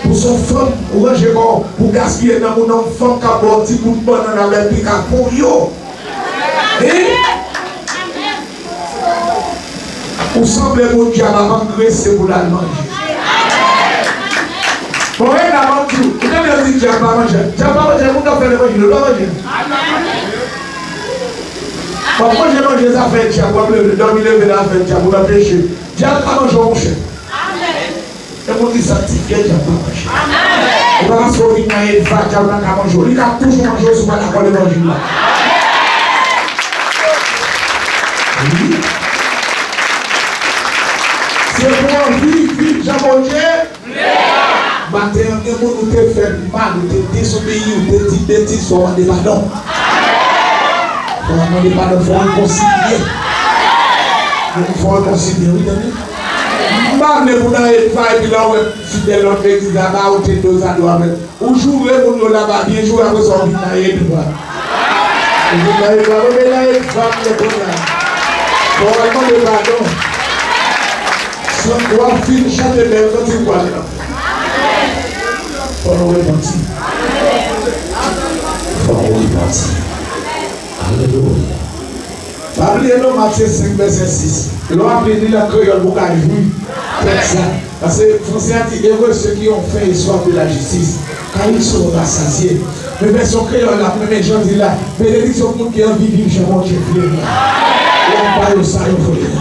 Pou se yon fanm ou ranje kò w, pou gaspiye nan moun nan, yon fanm k ap ba w ti bout bannann avèk pika pou yo. Hein? Ou sanble moun dyab ap angrese pou l al manje. Bon, e la, m ap di w, ou tande yo di dyab pa manje. Dyab pa manje, moun k ap fè levanjil, yo pa manje. W ap manje, manje zafè dyab, w ap leve, dòmi, leve nan afè dyab, ou nan peche. Dyab pa manje w, monchè. E moun ki sanktifye, dyab pa manje. E pa paske w vin nan Edva, dyab la ka manje w. Li ka toujou manje w si w pa dakò levanjil la. Wi. Se pou w anvi viv jan Bondye vle a. Maten an, gen moun ou te fè mal, ou te dezobeyi, ou te di betiz, fò w mande padon. Fò w mande padon, fò w rekonsilye. Fò w rekonsilye, wi, tande. M pa vle pou nan Edva epi lè w wè fidèl lòt legliz laba, ou te dozado avè l. Ou joure moun yo laba, byen joure, apre sa w vin nan Edva. Ou vin nan Edva, mwen men nan Edva m ye kounye a. Fò w al mande padon. San w ap fin chante bèl kantik w al nan. Fò nou repanti. Fò nou repanti. Alelouya. Pa bliye non, Matye senk vèsè sis. Lè w ap li, li an kreyòl pou w ka jwi tèks la. Paske fransè a di, heureux ceux qui ont faim et soif de la justice, car ils seront rassasiés. Men vèsyon kreyòl la, men, men jan l di la, benediksyon pou moun ki anvi viv jan Bondye vle a. L ap ba yo sa yo vle a.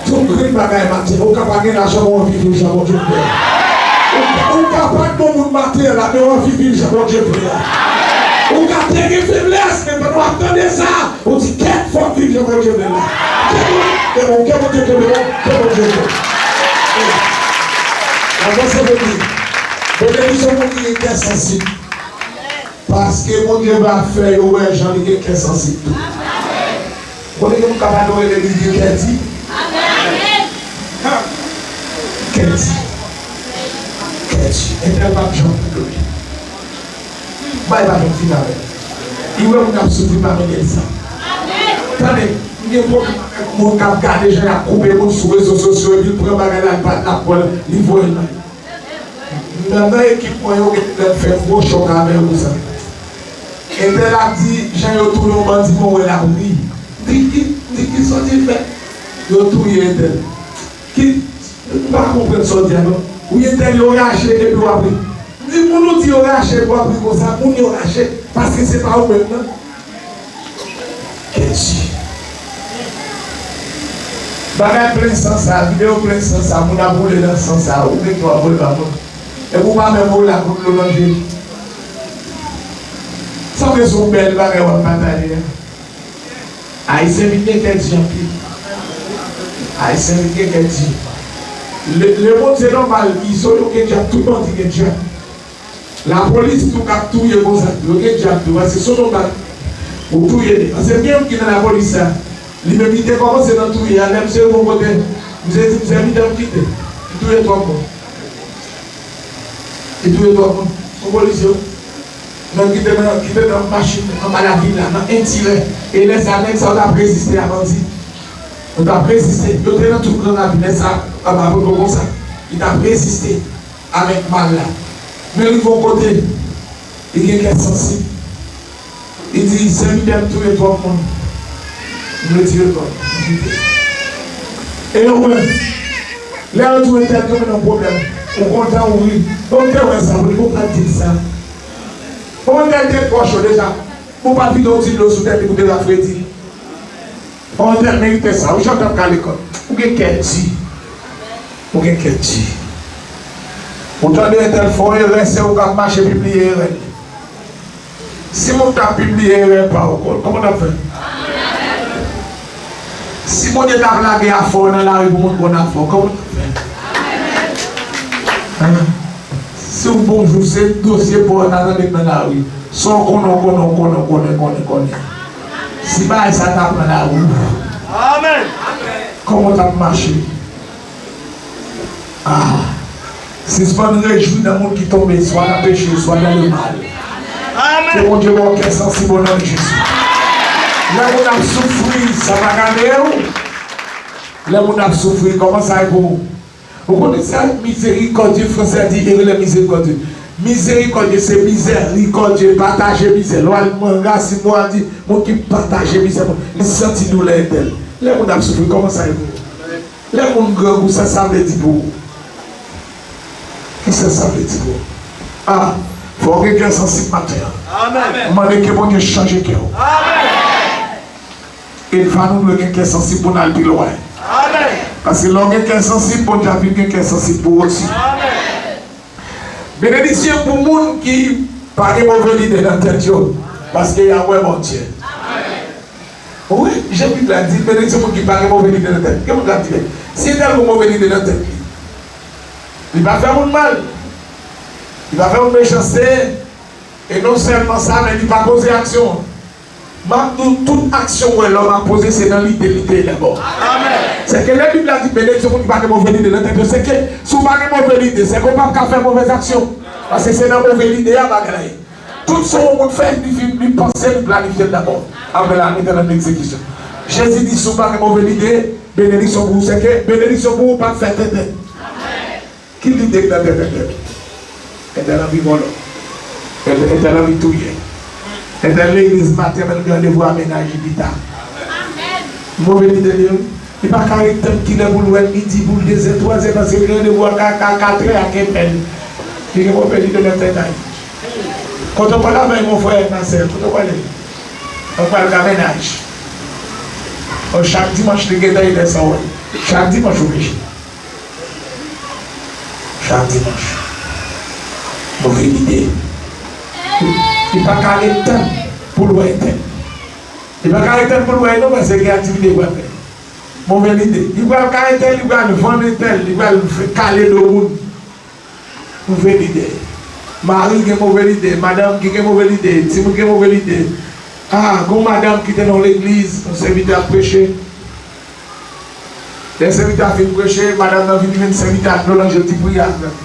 Tout grenn bagay maten, ou ka pa gen lajan, men w anvi viv jan Bondye vle a. Ou, ou ka pa t bon moun maten an la, men w anvi viv jan Bondye vle a. Ou ka te gen feblès, men pandan w ap tande sa, ou di, kèt, fò m viv jan Bondye vle la. Ke Bondye, ke Bondye, ke Bondye, ke Bondye. Avanse pou li. Benediksyon pou moun ki gen kè sansib. Paske Bondye va fè yo wè jan li gen kè sansib tou. Konnen gen moun k ap adore legliz gen kè di? Kè di. Entèl p ap janm regle. Bagay pa janm fini avè l. Li wè moun ap soufri pa mennen l sa. Tande, m gen pwoblèm avèk moun k ap gade jan y ap koupe moun sou rezo sosyo epi l pran bagay la, l pa t ap pran l, li voye l bay. Nan, nan ekip mwen yo, gen lè m fè gwo chòk avè yo pou sa. Entèl ap di, jan yo touye yon bandi, mwen wè l ap ri. M di, ki, m di, ki sòti l fè? Yo touye entèl. Ki, m pa konprann sa w di a non. Wi, entèl yo rache epi w ap ri. M di, moun ou di yo rache epi w ap ri konsa, moun yo rache, paske se pa ou menm nan. Kèt. Bagay plen san sa, videyo plen san sa, moun ap woule nan san sa, ou menm tou ap voye ba moun. Epi w pa menm woule ak yon dlo nan je. Sanble se yon bèl bagay w ap pataje a. Ayisyen vin gen kè di anpil. Ayisyen vin gen kè di. Le, lemonn se nòmal, izo yo gen djab, tout bandi gen djab. Lapolis tou k ap touye konsa, yo gen djab tou, paske se yon nòmal. Ou touye, paske gen youn ki nan lapolis sa, li menm li te kòmanse nan touye a, lè misye rive yon kote, misye di, misye, "Mitan m kite, m touye twòp moun." Li touye twòp moun. Yon polisye, wi. Nèg ki te nan, ki te nan machin anba lavil la, nan en tirè. E lè sa, nèg sa yo t ap reziste a bandi. Yo t ap reziste. Yo te nan tout gran ravin. Nèg sa, anba poto konsa. Li t ap reziste avèk mal la. Men rive yon kote, li gen kè sansib. Li di, "Sèvitè, m touye twòp moun. M retire kò m. M kite." E yo menm, lè yo di w entèl te nan pwoblèm, ou kontan, ou ri. Bon, m te wè sa, wi, ou pa di m sa. Bon, entèl te twò cho deja. Bon, pa vide yon ti dlo sou tèt li pou te rafredi. Bon, entèl merite sa. Ou jantan ka lekòl. Ou gen kè di. Ou gen kè di. Ou tande entèl fè yon erè, se ou k ap mache pibliye erè l. Si moun t ap pibliye erè pa w, kò-, kòman w t ap fè? Si Bondye t ap lage afè w nan lari pou moun konn afè w, kòman w t ap fè? Hen? Si w bon jou, se dosye pa w ta tande nan lari. Sa w konnen, w konnen, w konnen, w konnen, konnen, konnen. Si bagay sa ta pran lari, ouf. Amèn. Kòman w t ap mache? Ah, sispann rejwi nan moun ki tonbe, swa nan peche, swa nan lemal. Amèn. Ke Bondye ba w kè sansib o non de Jezi. Lè moun ap soufri, sa pa gade w. Lè moun ap soufri, kòman sa ye pou ou? Ou konnen sa, mizerikòdye, fransè a di, il est miséricordieux. Mizerikòdye, se mizèrikòdye, pataje mizè. Lè w al nan rasin mo a, di, moun ki pataje mizè, moun, li santi doulè entèl. Lè moun ap soufri, kòman sa ye pou ou? Lè moun grangou, sa sa vle di pou ou? Kisa sa vle di pou ou? Ah, fò w gen kè sansib maten an. Amèn. M mande ke Bondye chanje kè w. Amèn. E fò nou dwe gen kè sansib pou n al pi lwen. Amèn. Paske lè w gen kè sansib, Bondye ap vin gen kè sansib pou ou osi. Amèn. Benediksyon pou moun ki pa gen move lide nan tèt yo, paske y a wè Bondye. Wi, jan Bib la di, benediksyon moun ki pa gen move lide nan tèt. Gen moun k ap di, "Men, si entèl gen move lide nan tèt li, li pa fè moun mal, li pa fè moun mechanste, e non sèlman sa, men li pa poze aksyon." M ap di w, tout aksyon w wè lòm ap poze, se nan lide li te ye dabò. Amèn. Sèke lè Bib la di, "Benediksyon moun ki pa gen move lide nan tèt yo," sèke si w pa gen move lide, sèke w p ap ka fè movèz aksyon. Paske se nan move lide a bagay la ye. Tout sa yon moun fè, li fin, li panse, li planifye l dabò. Apre la, mete l an egzekisyon. Jezi di, si w pa gen move lide, benediksyon pou ou, sèke benediksyon pou ou p ap fè tenten. Ki lide k nan tèt entèl? Entèl anvi vòlò. Entèl, entèl anvi touye. Entèl legliz maten, men l gen randevou a mennaj li pita. Move lide li ye, wi. Li pa ka ret tann kilè pou l wè midi, pou l dezè, twazè, paske l gen randevou a ka, ka, katrè ak entèl. Li gen move lide nan tèt a li. Kote w pral avèk mon frè, ma sè, kote w prale? Mwen pral ka mennaj. Bon, chak dimanch, li gentan ede sa wè. Chak dimanch, ou peche. Chak dimanch. Move lide. Li pa ka ret tann pou l wè entèl. Li pa ka ret tann pou l wè non, paske gen aktivite pou l fè. Move lide. Li pral ka entèl, li pral vann entèl, li pral fè kale do moun. Move lide. Mari gen move lide, madanm ki gen move lide, timoun gen move lide. Ah, gon madanm ki te nan legliz, yon sèvitè ap preche. Lè sèvitè a fin preche, madanm nan vin jwenn sèvitè a ak dlo nan je l, di, "Priye avè m."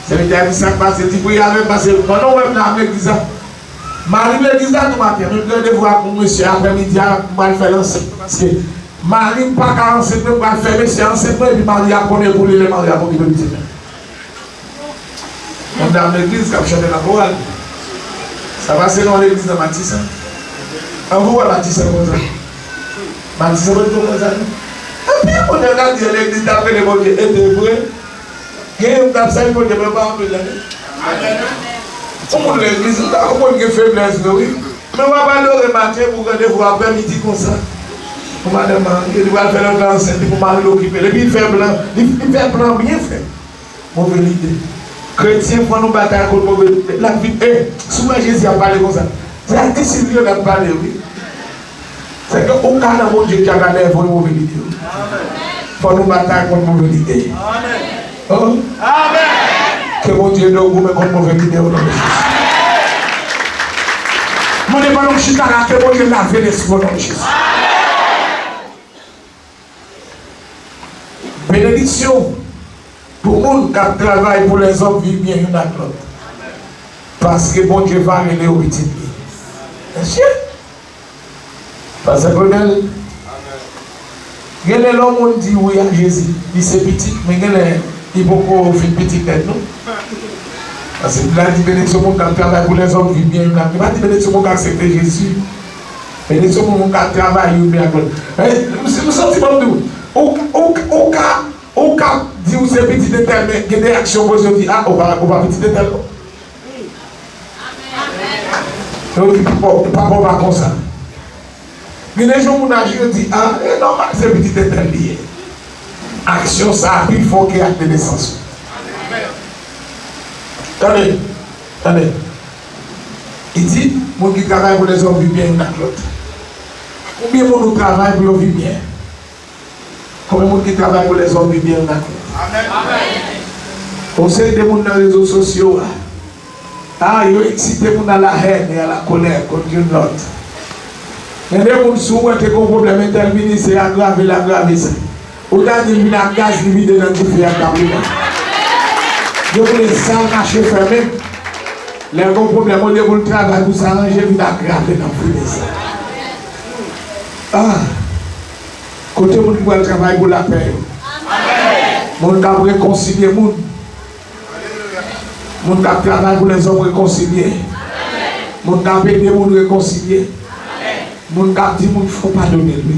Sèvitè a di, "Sa k pase?" Li di, "Priye avè m, paske pandan w wè m la, m legliz la." M al legliz la tou maten, men m gen randevou ak yon mesye aprèmidi a, m pral fè l ansent. Paske mari m pa ka ansent mwen, m pral fè mesye a ansent mwen, epi mari a konnen pou li, lè mari a okipe pitit mwen. Yon dam legliz k ap chante nan koral. Sa pase nan yon legliz nan Matisan. An, ou wè Matisan konsa. Matisan pa t konsa, non. Anpil moun yo ka di legliz t ap rele Bondye, e te vre. Gen youn k ap sèvi Bondye, men pa anpil, non. Yon moun legliz, ou ta konprann gen feblès vre, wi. Men w ap adore maten pou randevou aprèmidi konsa. Pou madanm nan, li pral fè lòt la ansent, li pou mari l okipe l. Epi l fè plan, li, li fè plan byen fè. Move lide. Kretyen, fò nou batay kont move lide. L ap vin, e, si w wè Jezi ap pale konsa, se ak disip li yo l ap pale, wi. Se ke ou ka nan Bondye ki ap anève move lide yo. Fò nou batay kont move lide. Oh. Ke Bondye ede w goumen kont move lide yo nan non de Jezi. Mande pandan w chita la, ke Bondye lave lespri w nan non de Jezi. Benediksyon pou moun k ap travay pou lèzòm viv byen youn ak lòt. Paske Bondye va rele yo pitit li. Mesye, Pastè Claudel, gen lè lè yon moun di wi ak Jezi, li se pitit, men gen lè li poko fin pitit nèt, non. Paske Bib la di, "Benediksyon moun k ap travay pou lèzòm viv byen youn ak lòt." Li pa di, "Benediksyon moun k aksepte Jezi." Benediksyon pou moun k ap travay youn byen ak lòt. Men, m, m santi ban m di w, ou, ou, ou ka, ou ka di w se pitit entèl, men gen de aksyon poze, yo di, "A, ou pa, ou pa pitit entèl, non." Yo di, "Papa w, papa w pa konsa." Gen de jan moun aji, yo di, "A, e nòmal, se pitit entèl li ye." Aksyon sa a pi fò ke ak de nesans ou. Tande, tande. Li di, "Moun ki travay pou lèzòm viv byen youn ak lòt." Konbyen moun ou travay pou yo viv byen? Konbyen moun ki travay pou lèzòm viv byen youn ak lòt? Yon seri de moun nan rezo sosyo a, a, yo eksite moun a la hèn e a la kolè kont youn lòt. Gen de moun, si w wè te gen yon pwoblèm, entèl vini, se agrave l agrave sa. Ou ta di l vin ak gaz, li vide nan dife a, l t ap rive. Yo vle sal mache fèmen. Lè gen yon pwoblèm, olye pou l travay pou sa ranje, vin agrave nan fini sa. Ah! Kote moun ki pral travay pou lapè yo? Moun k ap rekonsilye moun. Moun k ap travay pou lèzòm rekonsilye. Moun k ap ede moun rekonsilye. Moun k ap di moun fò w padone l, wi.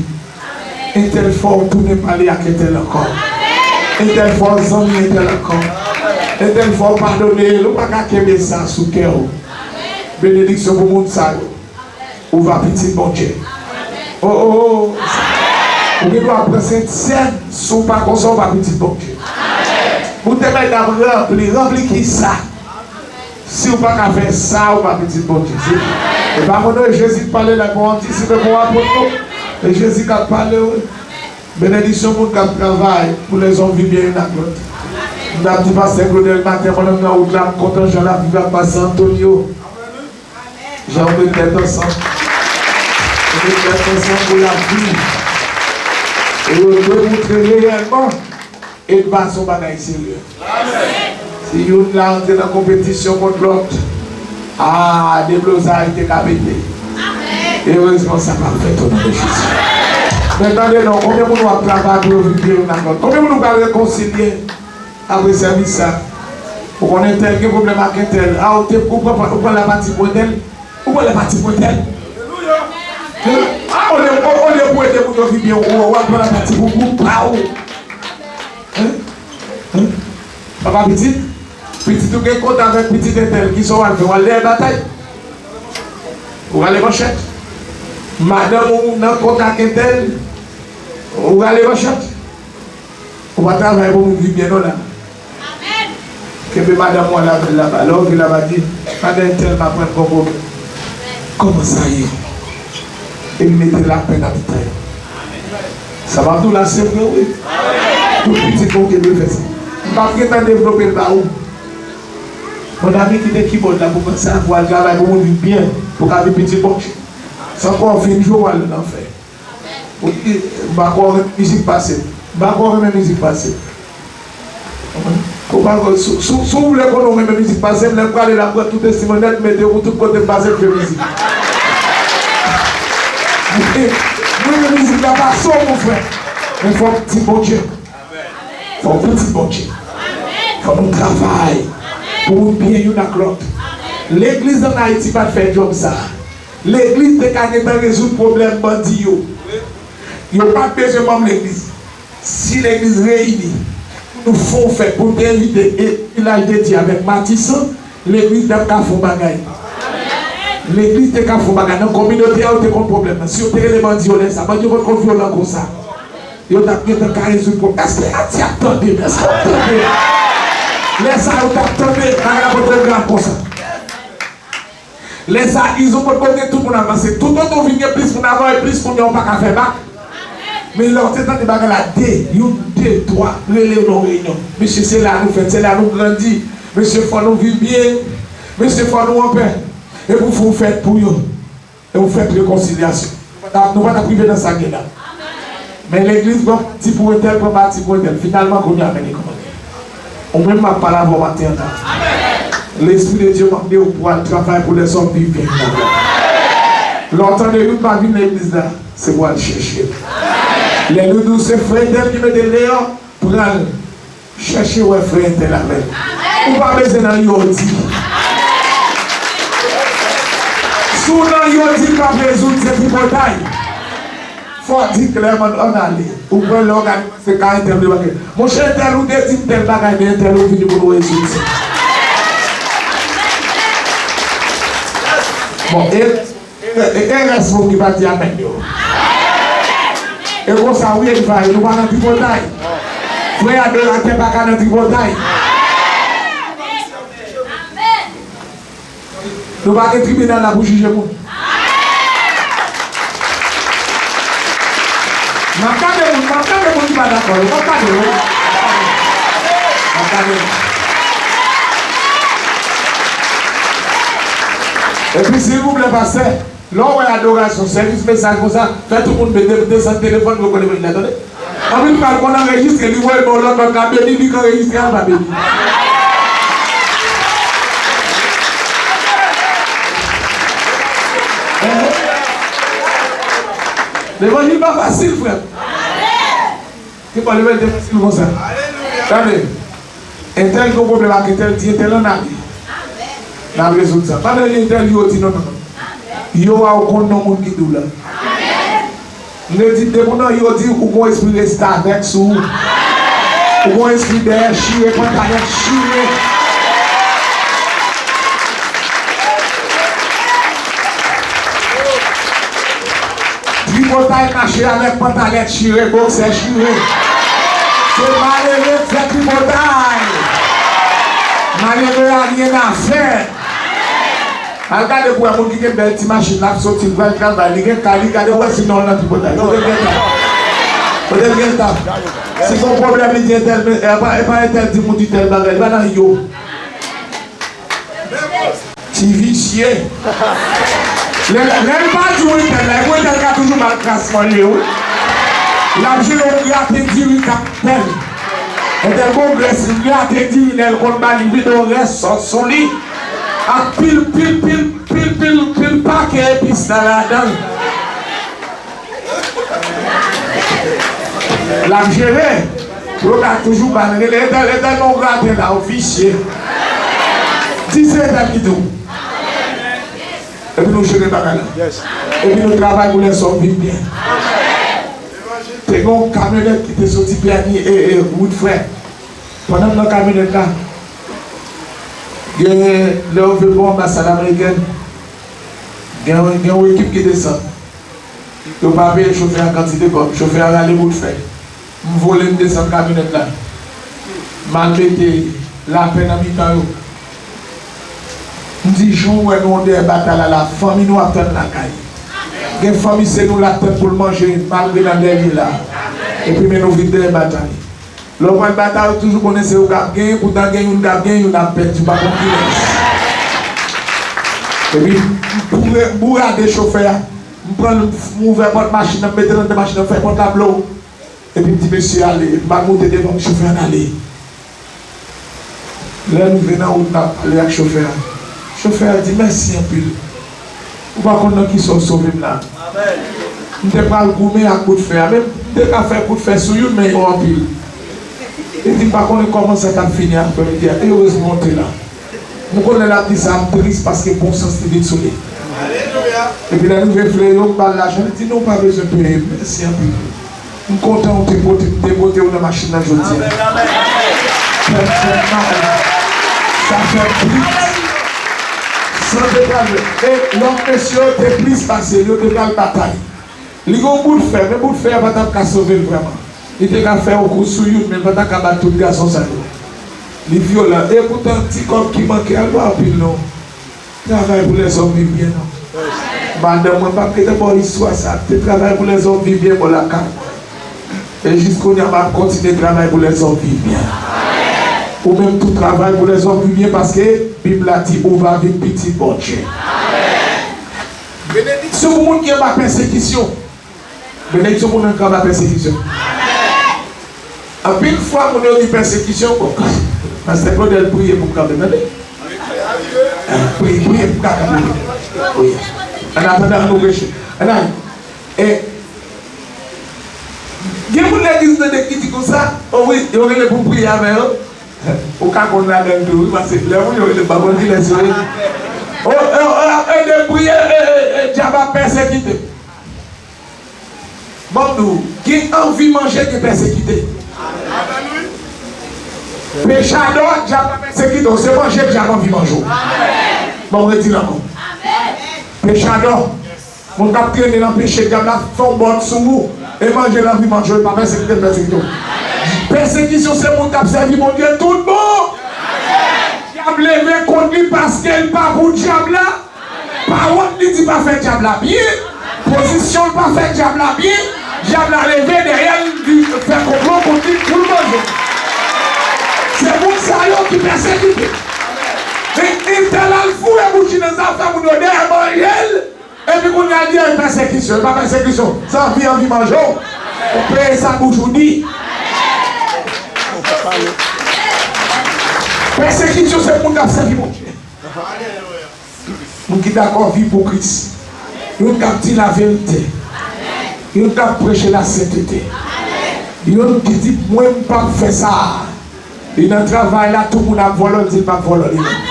Entèl fò w tounen pale ak entèl ankò. Entèl fò w zanmi entèl ankò. Entèl fò w padone l, ou pa ka kenbe sa sou kè w. Benediksyon pou moun sa yo. Ou va pitit Bondye. Oh, oh, oh. Ou gen dwa pran Sentsèn, si w pa konsa, ou pa pitit Bondye. Boutèy la ap ranpli, ranpli ki sa? Si w pa ka fè sa, ou pa pitit Bondye. Se, e pa mwen non, e Jezi k pale la, pou w antisipe pou w aprann nou. E Jezi k ap pale, wi. Benediksyon moun k ap travay pou lèzòm viv byen youn ak lòt. M t ap di pastè Claudel maten, pandan m nan wout la, m kontan jan lavi ap pase Antonio. Jan yo met tèt ansanm. Yo met tèt ansanm pou y ap viv. E yo demoutre reyèlman, edva se yon bagay serye. Si youn la antre nan konpetisyon kont lòt, a, deblozay te ka pete. Erezman, sa p ap fèt o non de Jezi. Men tande non, konbyen moun w ap travay pou yo vin byen youn ak lòt? Konbyen moun ou pral rekonsilye? Apre sèvis sa, ou konnen tèl gen pwoblèm ak entèl. A, ou te, ou pran, ou pran lapati pou entèl. Ou pran lapati pou entèl. Hein? A, olye, o-, olye pou ede moun yo vin byen, ou, ou al pran lapati pou gwoup pa ou. Hein? Hein? Papa pitit, pitit ou gen kont avèk pitit entèl, kisa w al fè? W al dèyè batay? Ou rale manchèt? Madanm ou nan kont ak entèl, ou rale manchèt? Ou pa travay pou moun viv byen non la. Kenbe madanm ou an lavel laba. Lè w vin laba di, "Madan entèl m aprann gon pwoblèm." Kòman sa ye? Epi mete lapè nan mitan yo. Sa m ap di w la se vre wi. Tout pitit Bondye dwe fè sa. M p ap gentan devlope l ba ou. Mon ami, kite kibòd la pou konsa, pou al travay pou moun viv byen, pou ka vin pitit Bondye. San kò w fin jwe w al nan lanfè. Wi, m pa kwè w renmen mizik pase. M pa kwè w renmen mizik pase. Ou Si, si, si w vle konnen w renmen mizik pase m, lè m prale la, m pran tout enstriman nèt, m mete yo pou tout kote m pase, m jwe mizik. M renmen mizik la pase w, mon frè. Men fò w pitit Bondye. Fò w pitit Bondye. Fò nou travay pou nou byen youn ak lòt. Legliz ann Ayiti pa t fè djòb sa a. Legliz te ka gentan rezoud pwoblèm bandi yo. Yo pa t bezwen manm legliz. Si legliz reyini pou nou fè yon fèt, pou nou te envite e, Vilaj de Dye avèk Matisan, legliz t ap ka fè yon bagay. Legliz te ka fè yon bagay. Nan kominote a, yo te konn pwoblèm nan. Si yo te rele bandi yo lè sa, bandi yo pa t konn vyolan konsa. Yo t ap gentan ka rezoud pwoblèm. Èske Ayiti ap tande m? Èske w ap tande m? Lè sa, yo t ap tande, bagay la pa t te grav konsa. Lè sa, Izo pot kote tout moun avanse. Toutotan w vin gen plis moun avan w, e plis moun yo pa ka fè bak. Men lè w te tande bagay la, de, youn, de, twa, rele yo nan reyinyon. Mesye, se la nou fèt, se la nou grandi. Mesye, fò nou viv byen. Mesye, fò nou anpè. E pou fè yon fèt pou yo. E yon fèt rekonsilyasyon. Nou pa t ap, nou pa t ap rive nan sa gen la. Men legliz pran pati pou entèl, pran pati pou entèl. Finalman, kounye a, men li kòmanse. Ou menm m ap pale avè w maten an nan. Lespri de Dye mande w pou al travay pou lèzòm viv byen nan. Lè w tande youn pa vin legliz la, se pou al chèche l. Lè nou di w se frè entèl ki mete l deyò, pran l. Chèche wè frè entèl avè l. Ou pa bezwen nan yodi. Si w nan yodi, l p ap rezoud, se tripotay. Fò w di klèman, ann ale. Ou pran lè w gade se ka entèl debake. Monchè, entèl ou te di m tèl bagay, men entèl ou vini pou nou rezoud sa. Bon, e, e, e rès moun ki pa di amèn yo. E konsa, wi, e va, nou pa nan tripotay. Frè adoratè pa ka nan tripotay. Nou pa gen tribinal la pou jije moun. M ap gade moun, m ap gade moun ki pa dakò yo, m ap gade yo. M ap gade yo. Epi, silvouplè, pastè, lè w wè adorasyon, sèvis mesaj konsa, fè tout moun de-, de-, desann telefòn yo, konnen moun la, tande. Anpil fwa, l konn anrejistre, li voye ba w lòt, lòt la beni, li k anrejistre a, l pa beni. Levanjil pa fasil, frè m. Se pa levanjil te fasil konsa. Tande. Entèl gen yon pwoblèm ak entèl, di entèl ann ale. N al rezoud sa. Pa nan entèl yo di non, non, non. Yo a ou konn non moun ki di w la. M te di depi w nan yo di ou gon espri restavèk sou ou. Ou gon espri dèyè chire, pantalèt chire. Tripotay mache avèk pantalèt chire, boksè chire. Se malere k fè tripotay. Malere a rien à faire. Al gade pou wè moun ki gen bèl ti machin, l ap soti, l pral travay, li gen kay, li gade wè si non l nan tripotay. Kote l gen kay? Kote l gen kay? Si gon pwoblèm, li di entèl, men, e pa, e pa entèl di moun di tèl bagay, li pa nan yo. Ti visye. Lè, lè l pa di w entèl la, e pou entèl ka toujou mal klasman li, wi. L ap jere yon graten diri k ap pèl. Entèl gon grès, li graten diri, lè l konn ba li vide yon rès sòs sou li. Ak pil, pil, pil, pil, pil, pil pake epis la ladan l. L ap jere. Pou yo ka toujou ba l. Rele entèl, entèl, non, graten la, w visye. Di se entèl ki di w. Epi nou jere bagay la. Epi nou travay pou lèzòm viv byen. Te gen yon kamyonèt ki te soti Pèni e, e wout frè. Pandan m nan kamyonèt la, gen, lè yo vin bò anbasad amerikèn, gen, gen yon ekip ki desann. Yo pa peye chofè a kantite kòb. Chofè a rale bout fè. M vole, m desann kamyonèt la. M al mete lapè nan mitan yo. M di, jan w wè nou dèyè batay la, la, fanmi nou ap tann lakay. Gen fanmi se nou l ap tann pou l manje, malgre nan dènye la. Epi men nou vin dèyè batay. Lè w pral batay, ou toujou konnen se ou k ap genyen, poutan gen youn k ap genyen, youn ap pèdi, ou pa konn kilès. Epi, m boure, m bourade chofè a, m pran l, m ouvè pòt machin nan, m mete l anndan machin nan, m fè pòt la blo. Epi m di mesye ale, epi m al monte devan, m di chofè a n ale. Lè n rive nan wout, n ap pale ak chofè a. Chofè a di, "Mèsi anpil. Ou pa konn nan kisa w sove m la. M te pral goumen ak bout fè a, men m te ka fè kout fè sou youn, men yo anpil." Li di, "M pa konnen kòman sa t ap fini aprèmidi a. Erezman w te la." M konnen l ap di sa, m tris paske bon sans li vin sou li. Epi lè n rive Fleyo, m ba l lajan, li di, "Non, w pa bezwen peye m. Mèsi anpil." M kontan ou te pote, m te pote w nan machin nan jodi a. Kè m fè m mal. Sa fè m tris. San te pral. E lòt mesye yo te plis pase l, yo te pral batay. Li gen yon bout fè, men bout fè a pa t ap ka sove l vrèman. Li te ka fè yon kou sou youn, men l pa t ap ka bat tout gason sa yo. Li vyolan. E poutan, ti kòb ki manke a, l pa anpil non. Travail pour les hommes vivent bien, non? Madanm mwen p ap gentan ba w istwa sa. Te travay pou lèzòm viv byen bò lakay mwen. E jis kounye a, m ap kontinye travay pou lèzòm viv byen. Ou menm tou, travay pou lèzòm viv byen, paske Bib la di ou va vin pitit Bondye. Benediksyon pou moun ki anba pèsekisyon. Benediksyon pou moun ki anba pèsekisyon. Anpil fwa, moun yo di pèsekisyon, bon, pastè Claudel priye pou m kanpe, tande. Priye, priye pou m ka kanpe. Wi. Annatandan, ann nou preche. Ann ale. E, gen moun legliz tande ki di konsa, o wi, yo rele pou m priye avè yo. Ou ka konn ladan l tou, wi, paske lè moun yo rele m, m pa konn kilès yo ye. O, o, o, ede m priye, e, e, e, dyab ap pèsekite. Ban m di w, gen anvi manje, gen pèsekite. Pechadò, dyab la pèsekite w, se manje dyab anvi manje w. Ban m redi l ankò. Pechadò, moun k ap trennen nan peche, dyab la fè yon bòt sou ou, e manje l anvi manje w, e pa pèsekite l pèsekite w. Pèsekisyon se moun k ap sèvi Bondye tout bon. Dyab leve kont li paske l pa pou dyab la. Pawòl li di pa fè dyab la byen, pozisyon l pa fè dyab la byen, dyab la leve dèyè l, li fè konplo kont li pou l manje. Se moun sa yo ki pèsekite. Men entèl al foure bouch li nan zafè moun yo dèyè manje l, epi kounye a l di, "Ay, pèsekisyon." E pa pèsekisyon, se anvi, anvi manje w. Ou peye sa bouch ou di. Pèsekisyon se moun k ap sèvi Bondye. Moun ki dakò viv pou Kris. Youn k ap di laverite. Youn k ap preche lasentete. Youn ki di, "Mwen, m p ap fè sa." Li nan travay la, tout moun ap vòlò, l di l p ap vòlò li menm.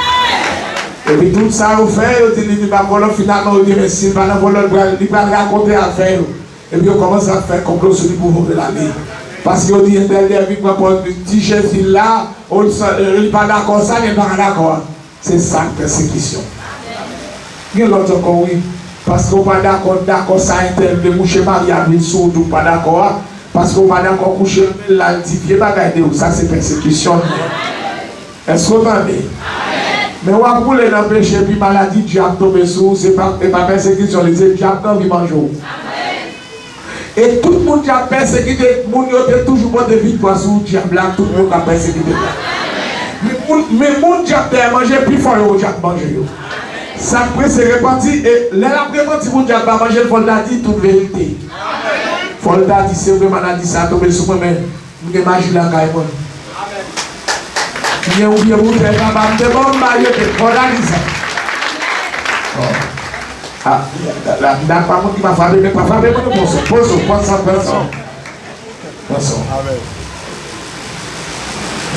Epi tout sa yo fè, yo di li, li p ap vòlò, finalman, yo di, men si l pa nan vòlò, li pral, li pral rakonte afè yo. Epi yo kòmanse ap fè konplo sou li pou voye l ale. Paske yo di, entèl vin pran pòz, di Jezi la, o, li pa dakò sa, li pa dakò a. Se sa k pèsekisyon. Gen lòt ankò, wi. Paske w pa dakò, dakò sa entèl vle, mouche marye a vin sou wout ou pa dakò a. Paske w pa dakò kouche, men l al di vye bagay de ou. Sa se pèsekisyon l ye. Èske w tande? Men w ap woule nan peche, epi maladi dyab tonbe sou ou, se pa, e pa pèsekisyon li, se dyab k anvi manje w. E tout moun k ap pèsekite, moun yo te toujou pote viktwa sou dyab la, tout moun k ap pèsekite l la. Men moun, men moun dyab te manje, pi fò yo dyab manje yo. Sa k prese repanti, e lè l ap repanti pou dyab pa manje l, fò l ta di tout verite. Fò l ta di, "Se vre, maladi sa a tonbe sou mwen, men m gen maji lakay mwen." M gen yon vye boutèy papa m te ban m, m ba l jete. Fò l ta di sa. Bon. Ah, la, la, la, pa moun ki pa frape, men pa frape mwen, non, pran son, pran son, pran son, pran son. Pran son.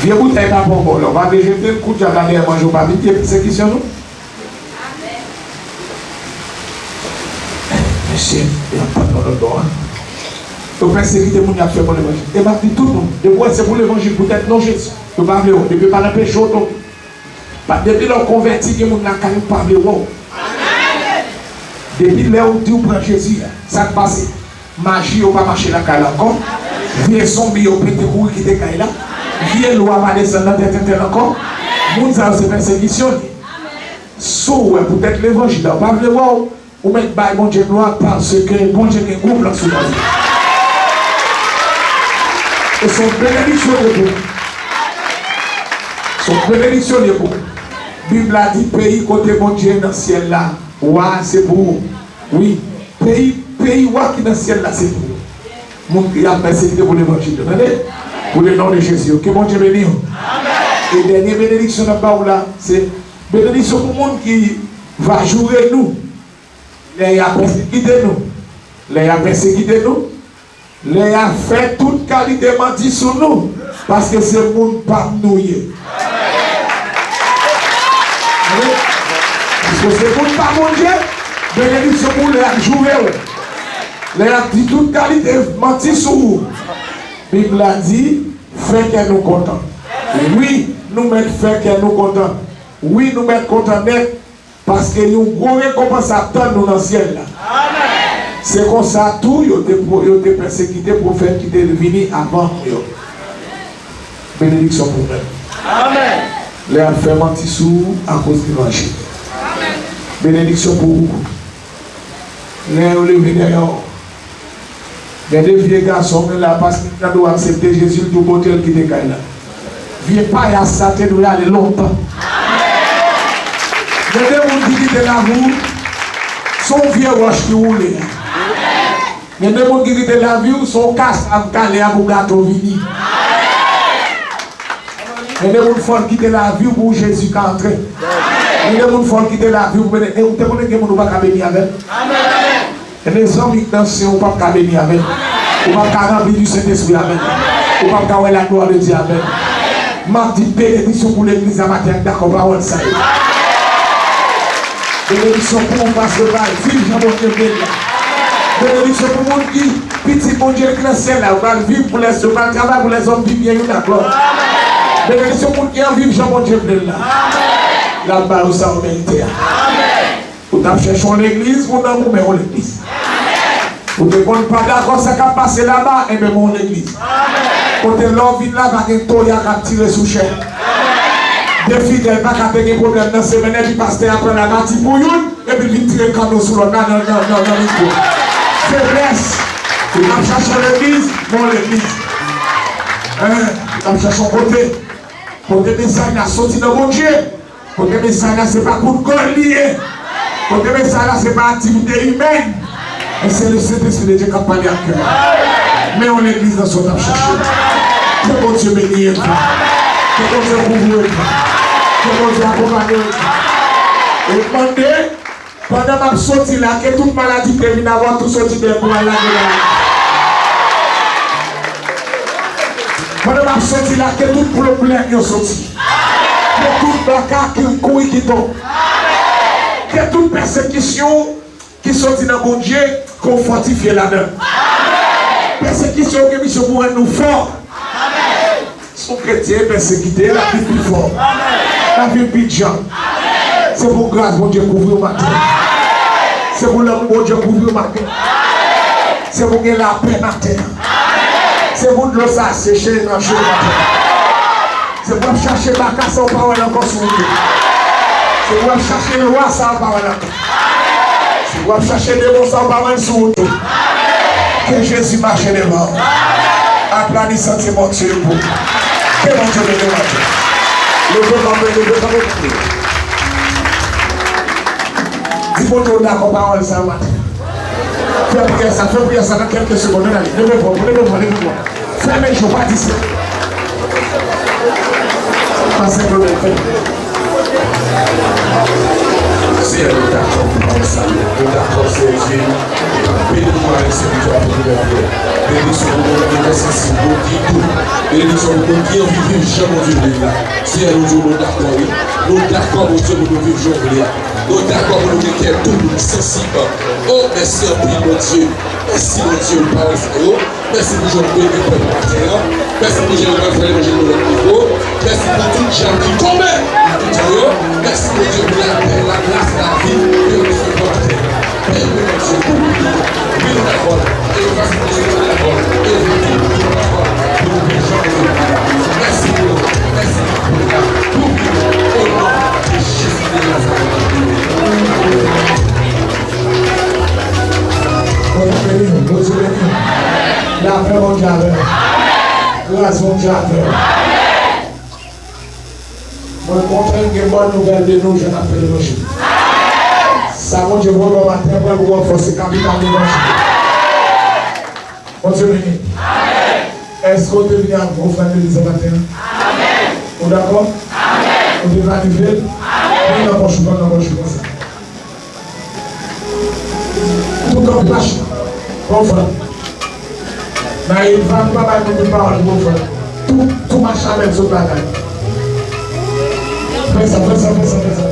Vye boutèy pa bon, bon, lè w pa vle jete l, kou dyab la dèyè manje w pa vin, gen pèsekisyon, non? Mesye, y ap pran nan lòt bò a. Yo pèsekite moun y ap fè bon levanjil. E m ap di tout moun, depi w wè se pou levanjil poutèt non Jezi, yo pa vle wè w. Depi yo pa nan peche w tonbe. Pa, depi lè w konvèti, gen moun lakay ou pa vle wè w. Depi lè w di w pran Jezi a, sa k pase? Maji yo pa mache lakay la ankò. Vye zonbi yo pete kouri kite kay la. Vye lwa pa desann nan tèt entèl ankò. Moun sa yo se pèsekisyon li. Si w wè poutèt levanjil la, yo pa vle wè w. Ou mèt bay Bondye glwa paske Bondye gen gwo plan sou lavi w. E se yon benediksyon li ye pou ou. Se yon benediksyon li ye pou ou. Bib la di peyi kote Bondye nan syèl la, wa a se pou ou. Wi, peyi, peyi wa ki nan syèl la se pou ou. Moun ki ap pèsekite pou levanjil yo, tande? Pou le non de Jezi, ke Bondye beni w. E dènye benediksyon n ap ba w la, se benediksyon pou moun ki va joure nou lè y a pèsekite nou. Lè y a pèsekite nou, lè y a fè tout kalite manti sou nou, paske se moun pa m nou ye. Amèn. Paske se moun pa Bondye, benediksyon pou lè y ap joure w, lè y ap di tout kalite manti sou ou. Bib la di, fè kè nou kontan. Wi, nou mèt fè kè nou kontan. Wi, nou mèt kontan nèt. Paske yon gwo rekonpans ap tann nou nan syèl la. Se konsa tou, yo te, yo te pèsekite pwofèt ki te vini avan nou yo. Benediksyon pou mwen. Lè y ap fè manti sou ou akoz levanjil. Benediksyon pou ou. Lè yo leve dèyè w. Gen de vye gason ki la, paske yo tande w aksepte Jezi, l tou pote l kite kay la. Vye payas sa te dwe ale lontan. Gen de moun ki kite lavi w, se yon vye wòch ki woule a. Gen de moun ki kite lavi w, se yon kasav kale a pou gato vini. Gen de moun fò l kite lavi w pou Jezi ka antre. Gen de moun fò l kite lavi w pou mete. E ou te konnen gen moun ou pa ka beni avè l? Gen de zanmi k nan syen ou p ap ka beni avè l. Ou p ap ka ranpli di Sentespri avè l. Ou p ap ka wè laglwa de Dye avè l. M ap di benediksyon pou legliz la maten an k dakò pawòl sa yo. Benediksyon pou ou, paske w pral viv jan Bondye vle l la. Benediksyon pou moun ki pitit Bondye ki nan syèl la, yo pral viv pou lè, yo pral travay pou lèzòm viv byen youn ak lòt. Benediksyon pou moun ki anvi viv jan Bondye vle l la. L ap ba yo sa yo merite a. Ou t ap chèche yon legliz, ou nan goumen yon legliz. Ou te konn pa dakò sa k ap pase laba, enben men yon legliz. Kote lè w vin la, pa gen toya k ap tire sou chè. De fidèl pa ka te gen pwoblèm nan semèn, epi pastè a pran labati pou youn, epi l vin tire kanno sou lòt la nan, nan, nan, nan mikwo. Feblès. Ou t ap chache yon legliz, men yon legliz. Hein? Ou t ap chache yon kote. Kote mesaj la soti nan Bondye. Kote mesaj la se pa kout gòl li ye. Kote mesaj la se pa aktivite imèn. Men se le Sentespri de Dye k ap pale ak kè w. Men yon legliz nan sa w t ap chache. Ke Bondye beni w. Ke Bondye kouvri w. Ke Bondye akonpanye w. E mande, pandan m ap soti la, ke tout maladi ki te vin avè w tou soti dèyè m pou al lage nan lari. Pandan m ap soti la, ke tout pwoblèm yo soti. Ke tout baka ki kouri kite w. Ke tout pèsekisyon ki soti nan Bondye, ke w fòtifye ladan l. Pèsekisyon yo gen misyon pou rann nou fò. Si w kretyen, pèsekite, l ap vin pi fò. L ap vin pi djanm. Se pou gras Bondye kouvri w maten. Se pou lanmou Bondye kouvri w maten. Se pou gen lapè maten. Se pou dlo sa seche nan je w maten. Se pou w ap chache baka sa w pa wè l ankò sou wout ou. Se pou w ap chache lwa sa w pa wè l ankò. Si w ap chache demon sa w pa wè l sou wout ou, ke Jezi mache devan w. Aplodi Sentespri Bondye pou ke Bondye beni w maten. Leve kanpe, leve kanpe pou priye. Di Bondye w dakò pawòl sa yo maten. Fè priyè sa, fè priyè sa nan kèlke segonn. Ann ale, leve vwa w, leve vwa w, leve vwa w. Fèmen je w, pa di sa. Pase pou mwen fè. Senyè, nou dakò pou pawòl sa yo. Nou dakò, Senyè Dye. Beni nou avèk sèvitè a pou nou fè. Benediksyon pou moun ki nan sansib, moun ki doub. Benediksyon pou moun ki anvi viv jan Bondye vle l la. Senyè, nou di w nou dakò, wi. Nou dakò, Bondye, pou nou viv jan w vle a. Nou dakò pou nou gen kè doub, sansib. O, mèsi anpil, Bondye. Mèsi, Bondye, pou pawòl sa yo. Mèsi pou jan w beni pèp maten an. Mèsi pou jan w fè levanjil nan lòt nivo. Mèsi pou tout djab ki tonbe nan tout tan yo. Mèsi, Bondye, pou lapè, lagras, lavi ke w resevwa maten an. Beni, Bondye, pou beni pawòl. E pase Bondye, tout pawòl. E tout pawòl. Pou nou beni jan Bondye. Mèsi, Bondye. Mèsi pou beni. Pou beni. O non de Jezi de Nazarèt. Bondye beni w, Bondye beni w. Lapè Bondye avè w. Gras Bondye avè w. Mwen kontan gen bòn nouvèl de nou jan n ap fè levanjil. Sa Bondye voye bò maten an pral pou w ranfòse kapital levanjil. Bondye beni w. Èske w te vini avèk ofrann legliz la maten an? Nou dakò? Amèn. Nou te planifye l? Amèn. Mete l nan pòch ou, mete l nan pòch ou konsa. Tout anplasman, ofrann. Nan Eva, nou pa bay moun tout pawòl pou ofrann. Tout, tout machann avèk sot bagay. Fè sa, fè sa, fè sa, fè sa.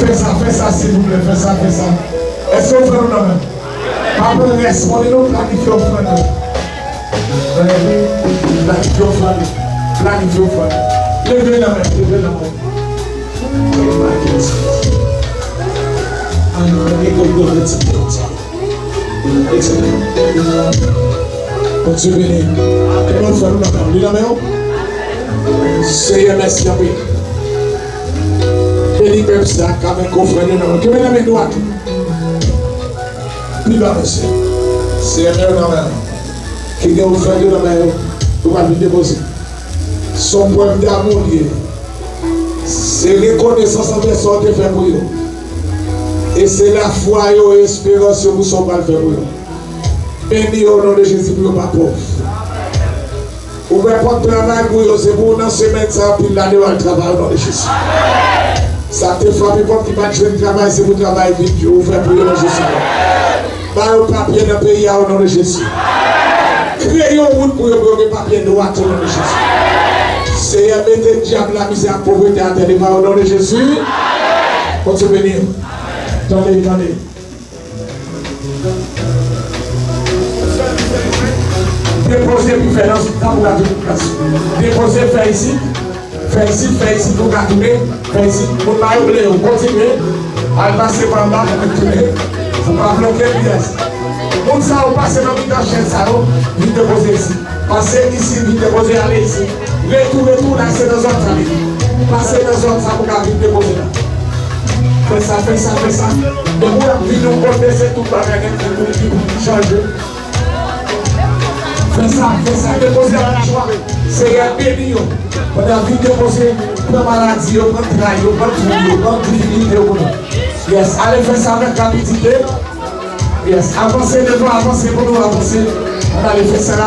Fè sa, fè sa, silvouplè, fè sa, fè sa. Èske ofrann ou nan men? Pa pran rès mwen non, planifye ofrann yo. Planifye ofrann yo. Planifye ofrann yo. Leve nan men, leve nan men. Bondye beni. Kenbe ofrann nou nan men w. Li nan men w. Senyè, mèsi anpil. Beni pèp sa k avèk ofrann yo nan men w. Kenbe nan men dwat ou. Pi ba mesye. Senyè, nan men w. Ki gen ofrann yo nan men yo. Ou pral vin depoze. Se yon prèv damou li ye. Se rekonesans anvè sa w te fè pou yo. E se lafwa yo e esperans yo pou sa w pral fè pou yo. Beni yo o non de Jezi pou yo pa pòv. Ouvè pòt travay pou yo, se pou nan semèn sa anpil la deyò al travay o non de Jezi. Sa k te frape pòt ki pa t jwenn travay, se pou travay vin ouvè pou yo nan jou sa a. Ba yo papye nan peyi a o non de Jezi. Kreye yon wout pou yo, pou yo gen papye dwat o non de Jezi. Seyè, mete dyab, lamizè ak povrete atè devan yo o non de Jezi. Bondye beni yo. Tande, tande. Depoze pou fè nan tanbou la tout plas. Depoze fè isit, fè isit, fè isit, ou ka tounen, fè isit. Moun pa yo ble yo, kontinye. Al pase pa anba, tounen. Ou pa bloke pyès. Moun sa yo pase nan mitan chèz sa yo, vin depoze isit. Pase isit, vin depoze ale isit. Retou, retou la, se nan zòn sa li. Pase nan zòn sa pou ka vin depoze la. Fè sa, fè sa, fè sa. Depi w ap vin yon kote, se tout bagay gen ki pou, ki pou chanje. Fè sa, fè sa, depoze a la jwa. Seyè beni yo. Pandan vin depoze, pran maladi yo, pran tray yo, pran twoub yo, pran difikilte yo pou nou. Yes, ale fè sa avèk rapidite. Yes, avanse devan, avanse pou nou, avanse. Ann ale fè sa.